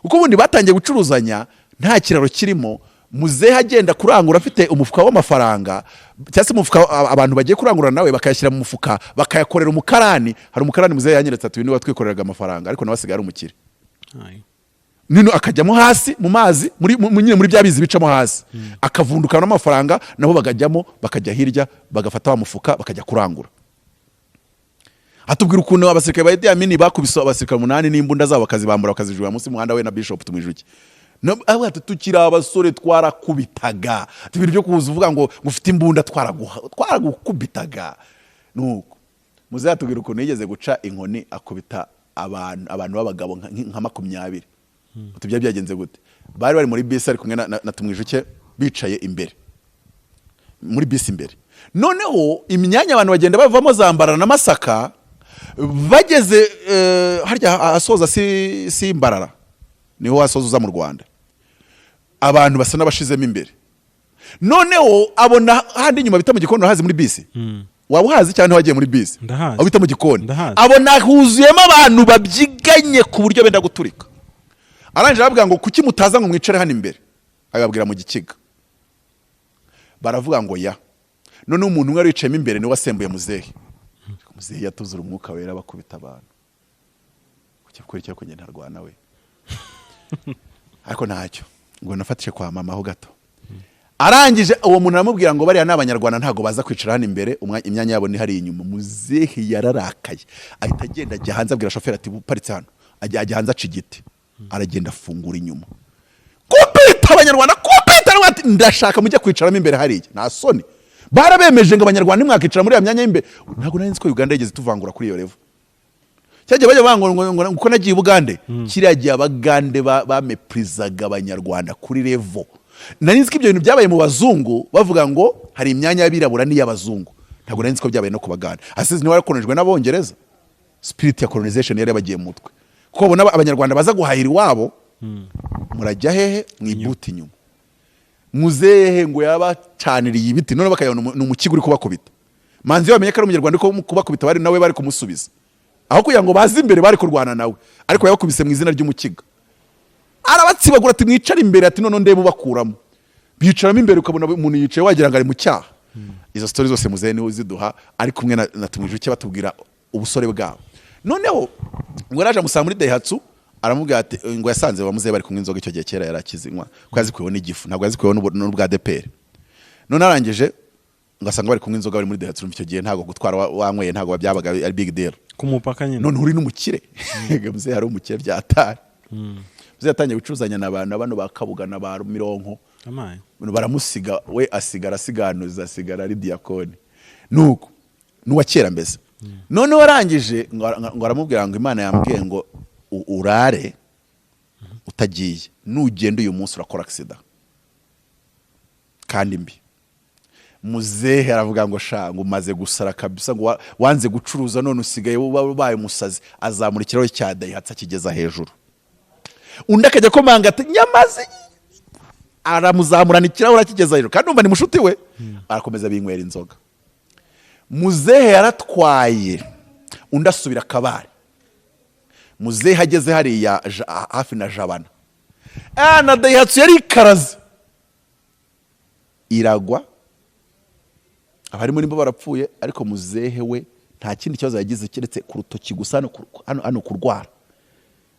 kuko ubundi batangiye gucuruzanya nta kiraro kirimo. Muzehe agenda kurangura afite umufuka w'amafaranga, cyangwa se umufuka, abantu bagiye kurangura nawe bakayashyira mu mufuka, bakayakorera umukarani. Hari umukarani muzehe yanyeretse, ati: "Uyu niwe watwikoreraga amafaranga," ariko nawe asigaye ari umukire. Ayi. Nino akajyamo hasi mu mazi, muri nyine muri bya bizi bicamo hasi, akavundukana n'amafaranga, nabo bakajyamo, bakajya hirya, bagafata wa mufuka, bakajya kurangura. Atubwira ukuntu abasirikare ba Idi Amin bakubise abasirikare 8 n'imbunda zabo, bakazibambura, bakazijugunya munsi y'umuhanda, we na Bishop Tumwijuke. Avuga ati: "Tukiri abasore twarakubitaga." Ati: "Ibintu byo kuza uvuga ngo ufite imbunda, twaragukubitaga." Nuko muzehe atubwira ukuntu yigeze guca inkoni, akubita abantu b'abagabo nka 20. Uti: "Byari byagenze gute?" Bari bari muri bisi, ari kumwe na Tumwijuke, bicaye imbere muri bisi imbere. Noneho imyanya abantu bagenda bavamo za Mbarara na Masaka, bageze harya ahasoza si Mbarara, niho hasoza uza mu Rwanda, abantu basa n'abashizemo imbere. Noneho abona handi inyuma bita mu gikoni. Urahazi muri bisi? Waba uhazi cyangwa wagiye muri bisi? Ndahazi. Aho bita mu gikoni. Ndahazi. Abona huzuyemo abantu babyiganye ku buryo benda guturika. Arangije arababwira ngo: "Kuki mutaza ngo mwicare hano imbere?" Ababwira mu Gikiga, baravuga ngo ya. Noneho umuntu umwe wari wicayemo imbere niwe wasembuye muzehe. Muzehe yatuzura Umwuka Wera, bakubita abantu. Kuki gukora icyo kugenda ntarwana we? Ariko ntacyo ngo nafatije kwa mama ho gato. Arangije uwo muntu aramubwira ngo: "Bariya ni Abanyarwanda, ntabwo baza kwicara hano imbere, imyanya yabo ni hariya inyuma." Muzehe yararakaye, ahita agenda, ajya hanze, abwira shoferi ati: "Uparitse hano." Ajya hanze, aca igiti, aragenda, afungura inyuma, kubita Abanyarwanda, kubita. Aravuga ati: "Ndashaka mujye kwicaramo imbere hariya, nta soni?" Barabemeje ngo: "Abanyarwanda ntimwakicara muri iyo myanya y'imbere." Ntabwo nari nzi ko Uganda yigeze ituvangura kuri iyo level. Cyagiye bajya bavuga ngo uko nagiye i Bugande, kiriya gihe Abagande bamepurizaga Abanyarwanda kuri level. Nari nzi ko ibyo bintu byabaye mu bazungu, bavuga ngo hari imyanya y'abirabura n'iy'abazungu. Ntabwo nari nzi ko byabaye no ku Bagande. Asize niwe warakolonijwe n'Abongereza, spirit ya colonization yari yabagiye mu mutwe, kuko babona Abanyarwanda baza guhahira iwabo, murajya hehe? Mu ibuti inyuma. Muzehe ngo yabacaniriye ibiti, none bakayabona ni umukiga uri kubakubita. Manzi iyo bamenye ko ari Umunyarwanda uri kubakubita, bari nawe bari kumusubiza aho kugira ngo baze imbere, bari kurwana nawe, ariko yabakubise mu izina ry'Umukiga, arabatsibagura, ati: "Mwicare imbere." Ati: "None ndebe ubakuramo." Bicaramo imbere, ukabona umuntu yicaye wagira ngo ari mu cyaha. Izo story zose muzehe niwe uziduha, ari kumwe na Tumwijuke, batubwira ubusore bwabo. Noneho ngo yaraje amusanga muri Daihatsu, aramubwira ati, ngo yasanze bamuzehe bari kunywa inzoga. Icyo gihe kera yari akizinywa, ko yazikuyeho n'igifu, ntabwo yazikuyeho n'ubwa ADEPR. None arangije ngo asanga bari kunywa inzoga, bari muri Daihatsu. Urumva icyo gihe ntabwo gutwara wanyweye ntabwo byabaga ari big deal. Ku mupaka nyine. None uri n'umukire. Muzehe hari umukire byatari. Muzehe yatangiye gucuruzanya n'abantu bano ba Kabuga na ba Mironko. Amaye. Baramusiga, we asigara asiganuza, asigara ari diyakoni. Nuko n'uwa kera mbese. Noneho arangije ngo aramubwira ngo: "Imana yambwiye ngo urare utagiye, nugenda uyu munsi urakora accident kandi mbi." Muzehe aravuga ngo: "Sha," ngo, "umaze gusara kabisa," ngo, "wanze gucuruza, none usigaye ubaye umusazi." Azamura ikirahure cya Daihatsu, akigeza hejuru, undi akajya akomanga ati: "Nyamaze." Aramuzamurana ikirahure, akigeza hejuru, kandi umva ni mushuti we. Arakomeza binywera inzoga. Muzehe yaratwaye, undi asubira akabari. Muzehe ageze hariya hafi na Jabana, na Daihatsu yari ikaraze, iragwa, abari muri bo barapfuye, ariko muzehe we nta kindi kibazo yagize keretse ku rutoki gusa, hano kurwara.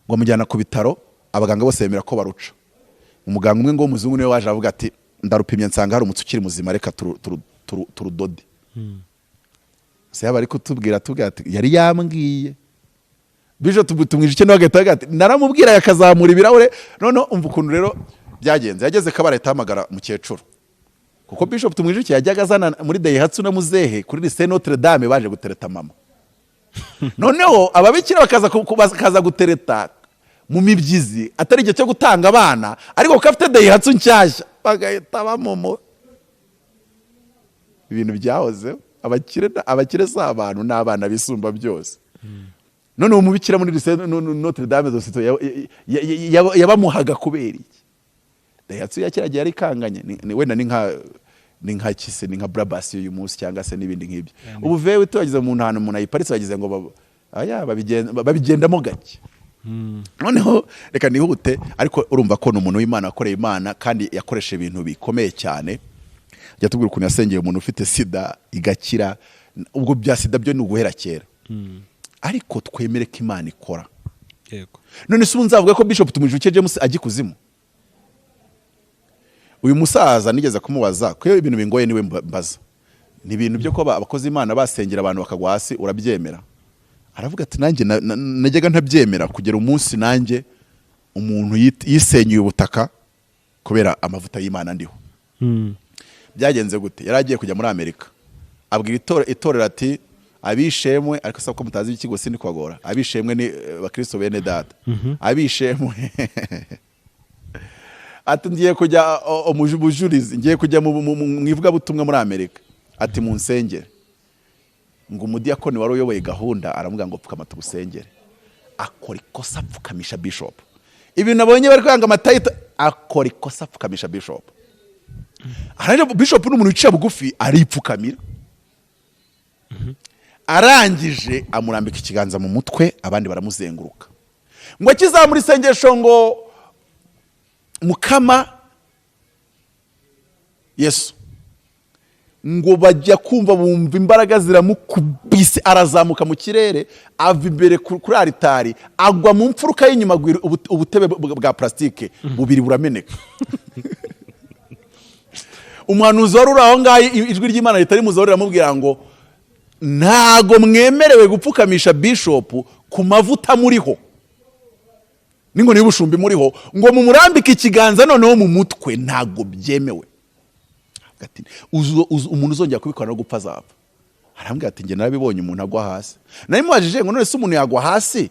Ngo amujyana ku bitaro, abaganga bose bemera ko baruca. Umuganga umwe ngo w'umuzungu niwe waje, avuga ati: "Ndarupimye, nsanga hari umutsi ukiri muzima, reka turudode." Se yaba ari kutubwira, atubwira ati: "Yari yambwiye." Bijo tumwije icyo, nawe agahita avuga ati: "Naramubwira," akazamura ibirahure. Noneho umva ukuntu rero byagenze. Yageze Kabare, ahita ahamagara mukecuru, kuko Bishop Tumwijuke yajyaga azana muri Daihatsu na muzehe kuri Lycée Notre Dame, baje gutereta mama. Noneho ababikira bakaza gutereta mu mibyizi, atari igihe cyo gutanga abana, ariko kuko afite Daihatsu nshyashya bagahita bamumu. Ibintu byahozeho, abakire si abantu, ni abana bisumba byose. None uwo mubikira muri Lycée Notre Dame de Citeaux yabamuhaga kubera iki? Daihatsu ya kiriya gihe yari ikanganye. Wenda ni nka Ni nka kise, ni nka Brabus y'uyu munsi cyangwa se n'ibindi nk'ibyo. Ubu V8 bageze mu hantu umuntu ayiparitse, bagize ngo aya babigendamo gake. Noneho reka nihute, ariko urumva ko ni umuntu w'Imana wakoreye Imana kandi yakoresha ibintu bikomeye cyane. Jya tubwira ukuntu yasengeye umuntu ufite sida igakira. Ubwo bya sida byo ni uguhera kera, ariko twemere ko Imana ikora. None se ubu nzavuga ko Bishop Tumwijuke James ajya ikuzimu? Uyu musaza nigeze kumubaza ko iyo ibintu bingoye niwe mbaza. Ni ibintu byo kuba abakozi Imana basengera abantu bakagwa hasi, urabyemera? Aravuga ati: "Nanjye najyaga ntabyemera kugera umunsi nanjye umuntu yisenyuye ubutaka kubera amavuta y'Imana ndiho." Byagenze gute? Yari agiye kujya muri Amerika, abwira itorero ati: "Abishemwe," ariko se ko mutazi ikigo, sindi kubagora. Abishemwe ni bakristo bene data, abishemwe, ati: "Ngiye kujya mu bujurizi, ngiye kujya mu ivugabutumwa muri Amerika," ati: "Mu nsengere." Ngo umudiyakoni wari uyoboye gahunda aramubwira ngo: "Pfukama tugusengere." Akora ikosa, apfukamisha bishop. Ibintu nabonye bari kwanga amatayito, akora ikosa, apfukamisha bishop. Arangije, bishop ni umuntu wicaye bugufi, aripfukamira. Arangije amurambika ikiganza mu mutwe, abandi baramuzenguruka. Ngo akizamura isengesho ngo: "Mukama Yesu," ngo bajya kumva bumva imbaraga ziramukubise, arazamuka mu kirere, ava imbere kuri aritari, agwa mu mfuruka y'inyuma, agwira ubutebe bwa plastique bubiri burameneka. Umuhanuzi wari uri aho ngaho, ijwi ry'Imana ritari muzaho riramubwira ngo: "Ntago mwemerewe gupfukamisha bishop ku mavuta muriho n'inkoni y'ubushumbi muriho, ngo mumurambike ikiganza noneho mu mutwe, ntago byemewe." Ati: "Umuntu uzongera kubikora no gupfa azapfa." Arambwira ati: "Njye narabibonye umuntu agwa hasi." Nari mubajije ngo: "None se umuntu yagwa hasi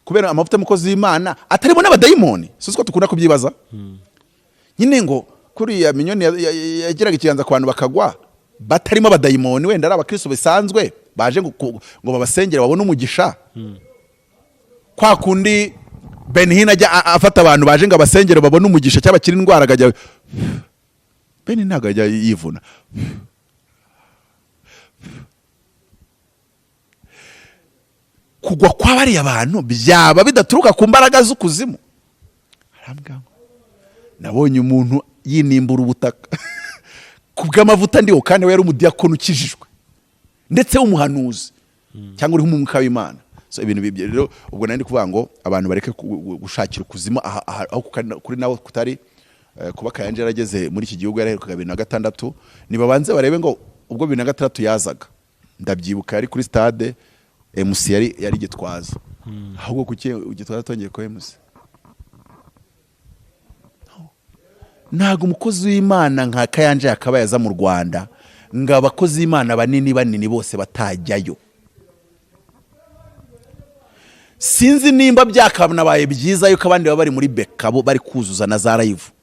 kubera amavuta y'umukozi w'Imana atarimo n'abadayimoni?" Si ko dukunda kubyibaza nyine, ngo kuriya Minyoni yagiraga ikiganza ku bantu bakagwa batarimo abadayimoni, wenda ari abakristo bisanzwe baje ngo babasengere babone umugisha, kwa kundi Benny Hinn ajya afata abantu baje ngo abasengere babone umugisha cyangwa bakire indwara, akajya Benny ntabwo ajya yivuna. Kugwa kwa bariya bantu byaba bidaturuka ku mbaraga z'ukuzimu? Arambwira ngo: "Nabonye umuntu yinimbura ubutaka ku bw'amavuta ndiho, kandi we yari umudiyakoni ukijijwe ndetse w'umuhanuzi cyangwa uriho umwuka w'Imana." So ibintu bibyo rero, ubwo nari ndi kuvuga ngo abantu bareke gushakira ukuzimu aho kuri nawe kutari. Kuba Kayanja yarageze muri iki gihugu, yaraherukaga 2006, nibabanze barebe ngo ubwo 2006 yazaga, ndabyibuka yari kuri stade, MC yari Gitwaza. Ahubwo kuki Gitwaza atongeye kuba MC? Ntabwo umukozi w'Imana nka Kayanja yakabaye aza mu Rwanda ngo abakozi b'Imana banini banini bose batajyayo. Sinzi nimba byakanabaye byiza yuko abandi baba bari muri beka, bo bari kuzuza na za live.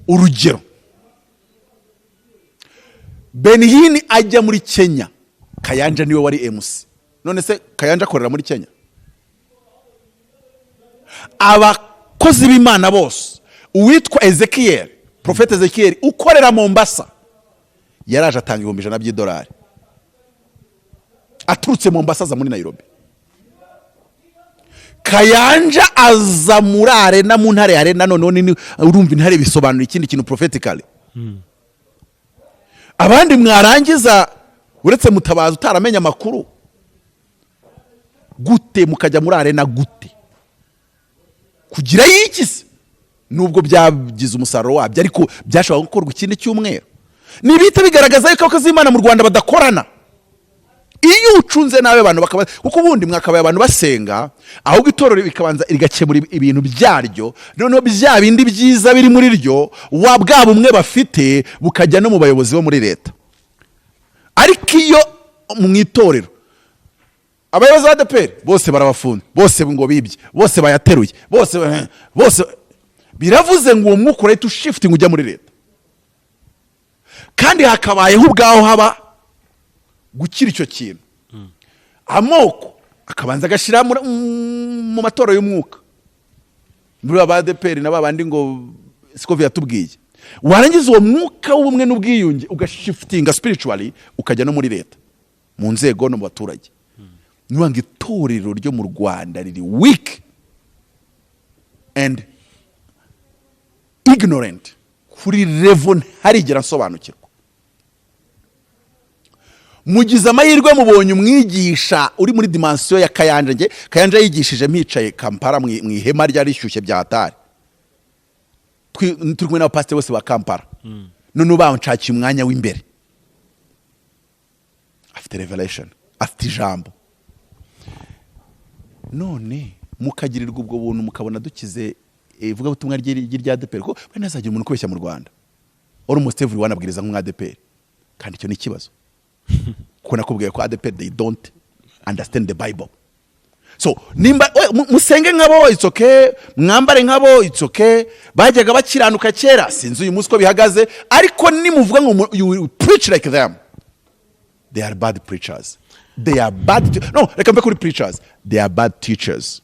Urugero, Benny Hinn ajya muri Kenya, Kayanja niwe wari MC. None se Kayanja akorera muri Kenya? Abakozi b'Imana bose, uwitwa Ezekiel, Profete Ezekiel ukorera Mombasa, yaraje atanga 100,000 by'idolari, aturutse Mombasa aza muri Nairobi. Kayanja aza muri arena, mu ntare arena. Noneho nini, urumva intare bisobanura ikindi kintu prophetically. Abandi mwarangiza, uretse Mutabazi utaramenya amakuru, gute mukajya muri arena? Gute kugira iki se? Nubwo byagize umusaruro wabyo, ariko byashobora gukorwa ikindi cyumweru. Nibihita bigaragaza yuko abakozi b'Imana mu Rwanda badakorana. Iyo ucunze nabi abantu bakaba, kuko ubundi mwakabaye abantu basenga, ahubwo itorero rikabanza rigakemura ibintu byaryo, noneho bya bindi byiza biri muri ryo, wa bwa bumwe bafite bukajya no mu bayobozi bo muri leta. Ariko iyo mu itorero abayobozi ba ADEPR bose barabafunze, bose ngo bibye, bose bayateruye, bose bose, biravuze ngo uwo mwuka urahita ushiftinga ujya muri leta, kandi hakabayeho ubwaho haba gukira icyo kintu, amoko akabanza agashyira mu matora y'umwuka muri ba ADEPR na ba bandi ngo siko yatubwiye. Warangiza uwo mwuka w'ubumwe n'ubwiyunge ugashiftinga spiritually, ukajya no muri leta, mu nzego no mu baturage. Niyo ngo itorero ryo mu Rwanda riri weak and ignorant kuri level ntarigera nsobanukirwa. Mugize amahirwe mubonye umwigisha uri muri dimension ya Kayanja. Nge Kayanja yigishije mpicaye Kampala mu ihema ryari rishyushye bya hatari. Turi kumwe n'abapasiteri bose ba Kampala. None banshakiye umwanya w'imbere. Afite revelation, afite ijambo. None mukagirirwa ubwo buntu, mukabona dukize ivugabutumwa ry'irya ADEPR, ko bari ntazagira umuntu ukubeshya mu Rwanda, almost everyone abwiriza nk'umwadeperi, kandi icyo ni ikibazo, kuko nakubwiye ko ADEPR, they don't understand the Bible. So nimba musenge nkabo, it's okay. Mwambare nkabo, it's okay. Bajyaga bakiranuka kera, sinzi uyu munsi uko bihagaze, ariko nimuvuga ngo you will preach like them, they are bad preachers, they are bad no, reka mve kuri preachers, they are bad teachers.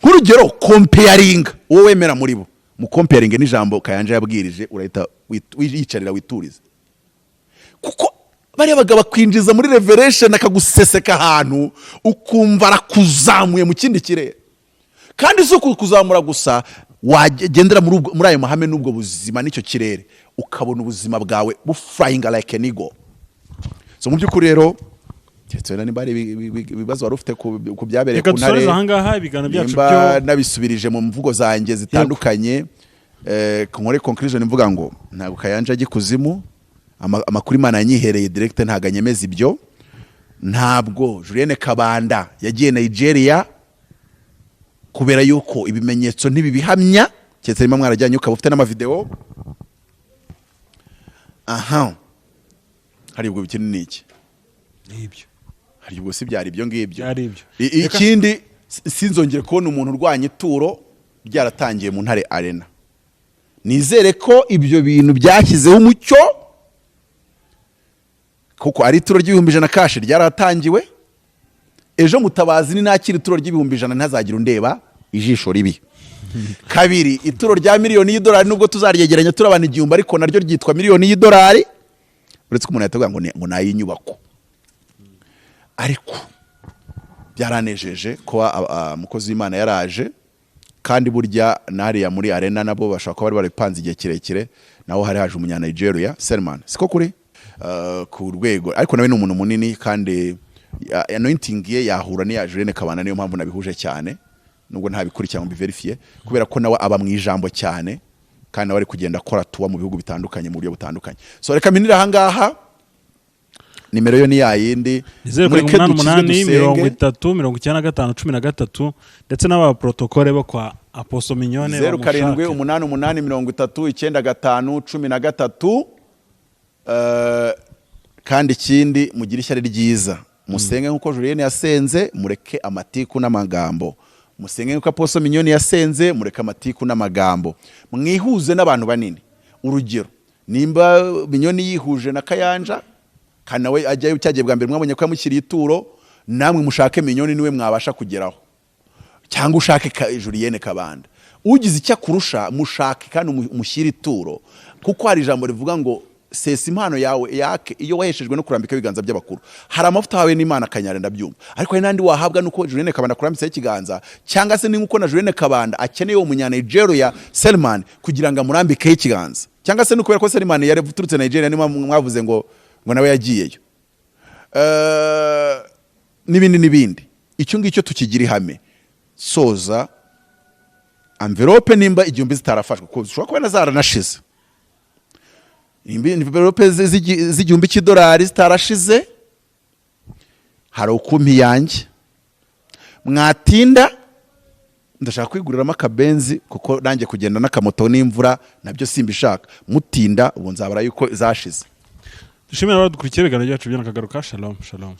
Nk'urugero, comparing uwo wemera muri bo, mu comparing n'ijambo Kayanja yabwirije, urahita wiyicarira witurize, kuko bariya bagabo bakwinjiza muri revelation, akaguseseka ahantu ukumva arakuzamuye mu kindi kirere. Kandi si ukuzamura gusa, wagendera muri ayo mahame n'ubwo buzima n'icyo kirere, ukabona ubuzima bwawe buflyinga like an eagle. So mu by'ukuri rero, keretse wenda nimba hari ibibazo wari ufite ku byabereye Reka ku Ntare, dusoreze ahangaha ibiganiro byacu. Nimba Byo nabisubirije mu mvugo zanjye zitandukanye, nkore conclusion mvuga ngo ntabwo Kayanja ajya ikuzimu. Amakuru Imana yanyihereye direct ntabwo anyemeza ibyo. Ntabwo Julienne Kabanda yagiye Nigeria, kubera yuko ibimenyetso ntibibihamya, keretse niba mwarajyanye ukaba ufite n'amavideo. Aha hari ubwo bikini ni iki? Nibyo. Hari ubwo si byari ibyo ngibyo? Byari ibyo. Ikindi, sinzongere kubona umuntu urwanya ituro ryaratangiye mu Ntare Arena. Nizere ko ibyo bintu byashyizeho umucyo, kuko ari ituro ry'ibihumbi 100 cash ryaratangiwe. Ejo Mutabazi ni nakira ituro ry'ibihumbi 100, ntazagire undeba ijisho ribi. Kabiri, ituro rya miliyoni y'idolari, nubwo tuzaryegeranya turabana 1000, ariko naryo ryitwa miliyoni y'idolari, uretse ko umuntu yahita avuga ngo ni ay'inyubako. Ariko byaranejeje kuba umukozi w'Imana yaraje. Kandi burya n'hariya muri Arena nabo bashobora kuba bari barabipanze igihe kirekire. Naho hari haje umunya-Nigeria Selman, siko kuri ku rwego, ariko nawe ni umuntu munini kandi anointing ye yahura n'iya Julienne Kabanda. Niyo mpamvu nabihuje cyane, nubwo ntabikurikira ngo mbiverifiye, kubera ko nawe aba mu ijambo cyane, kandi nawe ari kugenda akora tuwa mu bihugu bitandukanye mu buryo butandukanye. So reka minire ahangaha. Nimero yo ni yayindi. Ni zeru karindwi Mureke umunani dukizwe, umunani dusenge. 30 95 13, ndetse n'abaprotokole bo kwa Apostle Mignone 07 bamushake. 88 30 95 13. Kandi ikindi, mugire ishyari ryiza, musenge nk'uko Julienne yasenze, mureke amatiku n'amagambo. Musenge nk'uko Apostle Mignone yasenze, mureke amatiku n'amagambo. Mwihuze n'abantu banini. Urugero, nimba Mignone yihuje na Kayanja, kandi nawe ajyayo cyagiye bwa mbere mwabonye ko yamushyiriye ituro, namwe mushake Mignone, niwe mwabasha kugeraho, cyangwa ushake Julienne Kabanda. Ugize icyo akurusha mushake kandi umushyire ituro, kuko hari ijambo rivuga ngo sesa impano yawe yake iyo waheshejwe no kurambika ibiganza by'abakuru. Hari amavuta wawe n'Imana akanyara, ndabyumva, ariko hari n'andi wahabwa nuko Julienne Kabanda akurambitseho ikiganza, cyangwa se ni nkuko na Julienne Kabanda akeneye uwo munyanigeria Selman kugira ngo amurambikeho ikiganza, cyangwa se ni ukubera ko Selman yari uturutse Nigeria, niyo mpamvu mwavuze ngo nawe yagiyeyo. N'ibindi n'ibindi. Icyo ngicyo tukigira ihame. Soza, envelope nimba 1000 zitarafashwe, kuko zishobora kuba zaranashize, nimba envelope z'igihumbi cy'idolari zitarashize, hari ukumpa iyanjye mwatinda. Ndashaka kwiguriramo akabenzi, kuko nanjye kugenda n'akamoto n'imvura nabyo simbishaka. Mutinda ubu nzabara yuko zashize. Dushimira abadukurikiye ibiganiro byacu by'akagaruka. Shalom, shalom.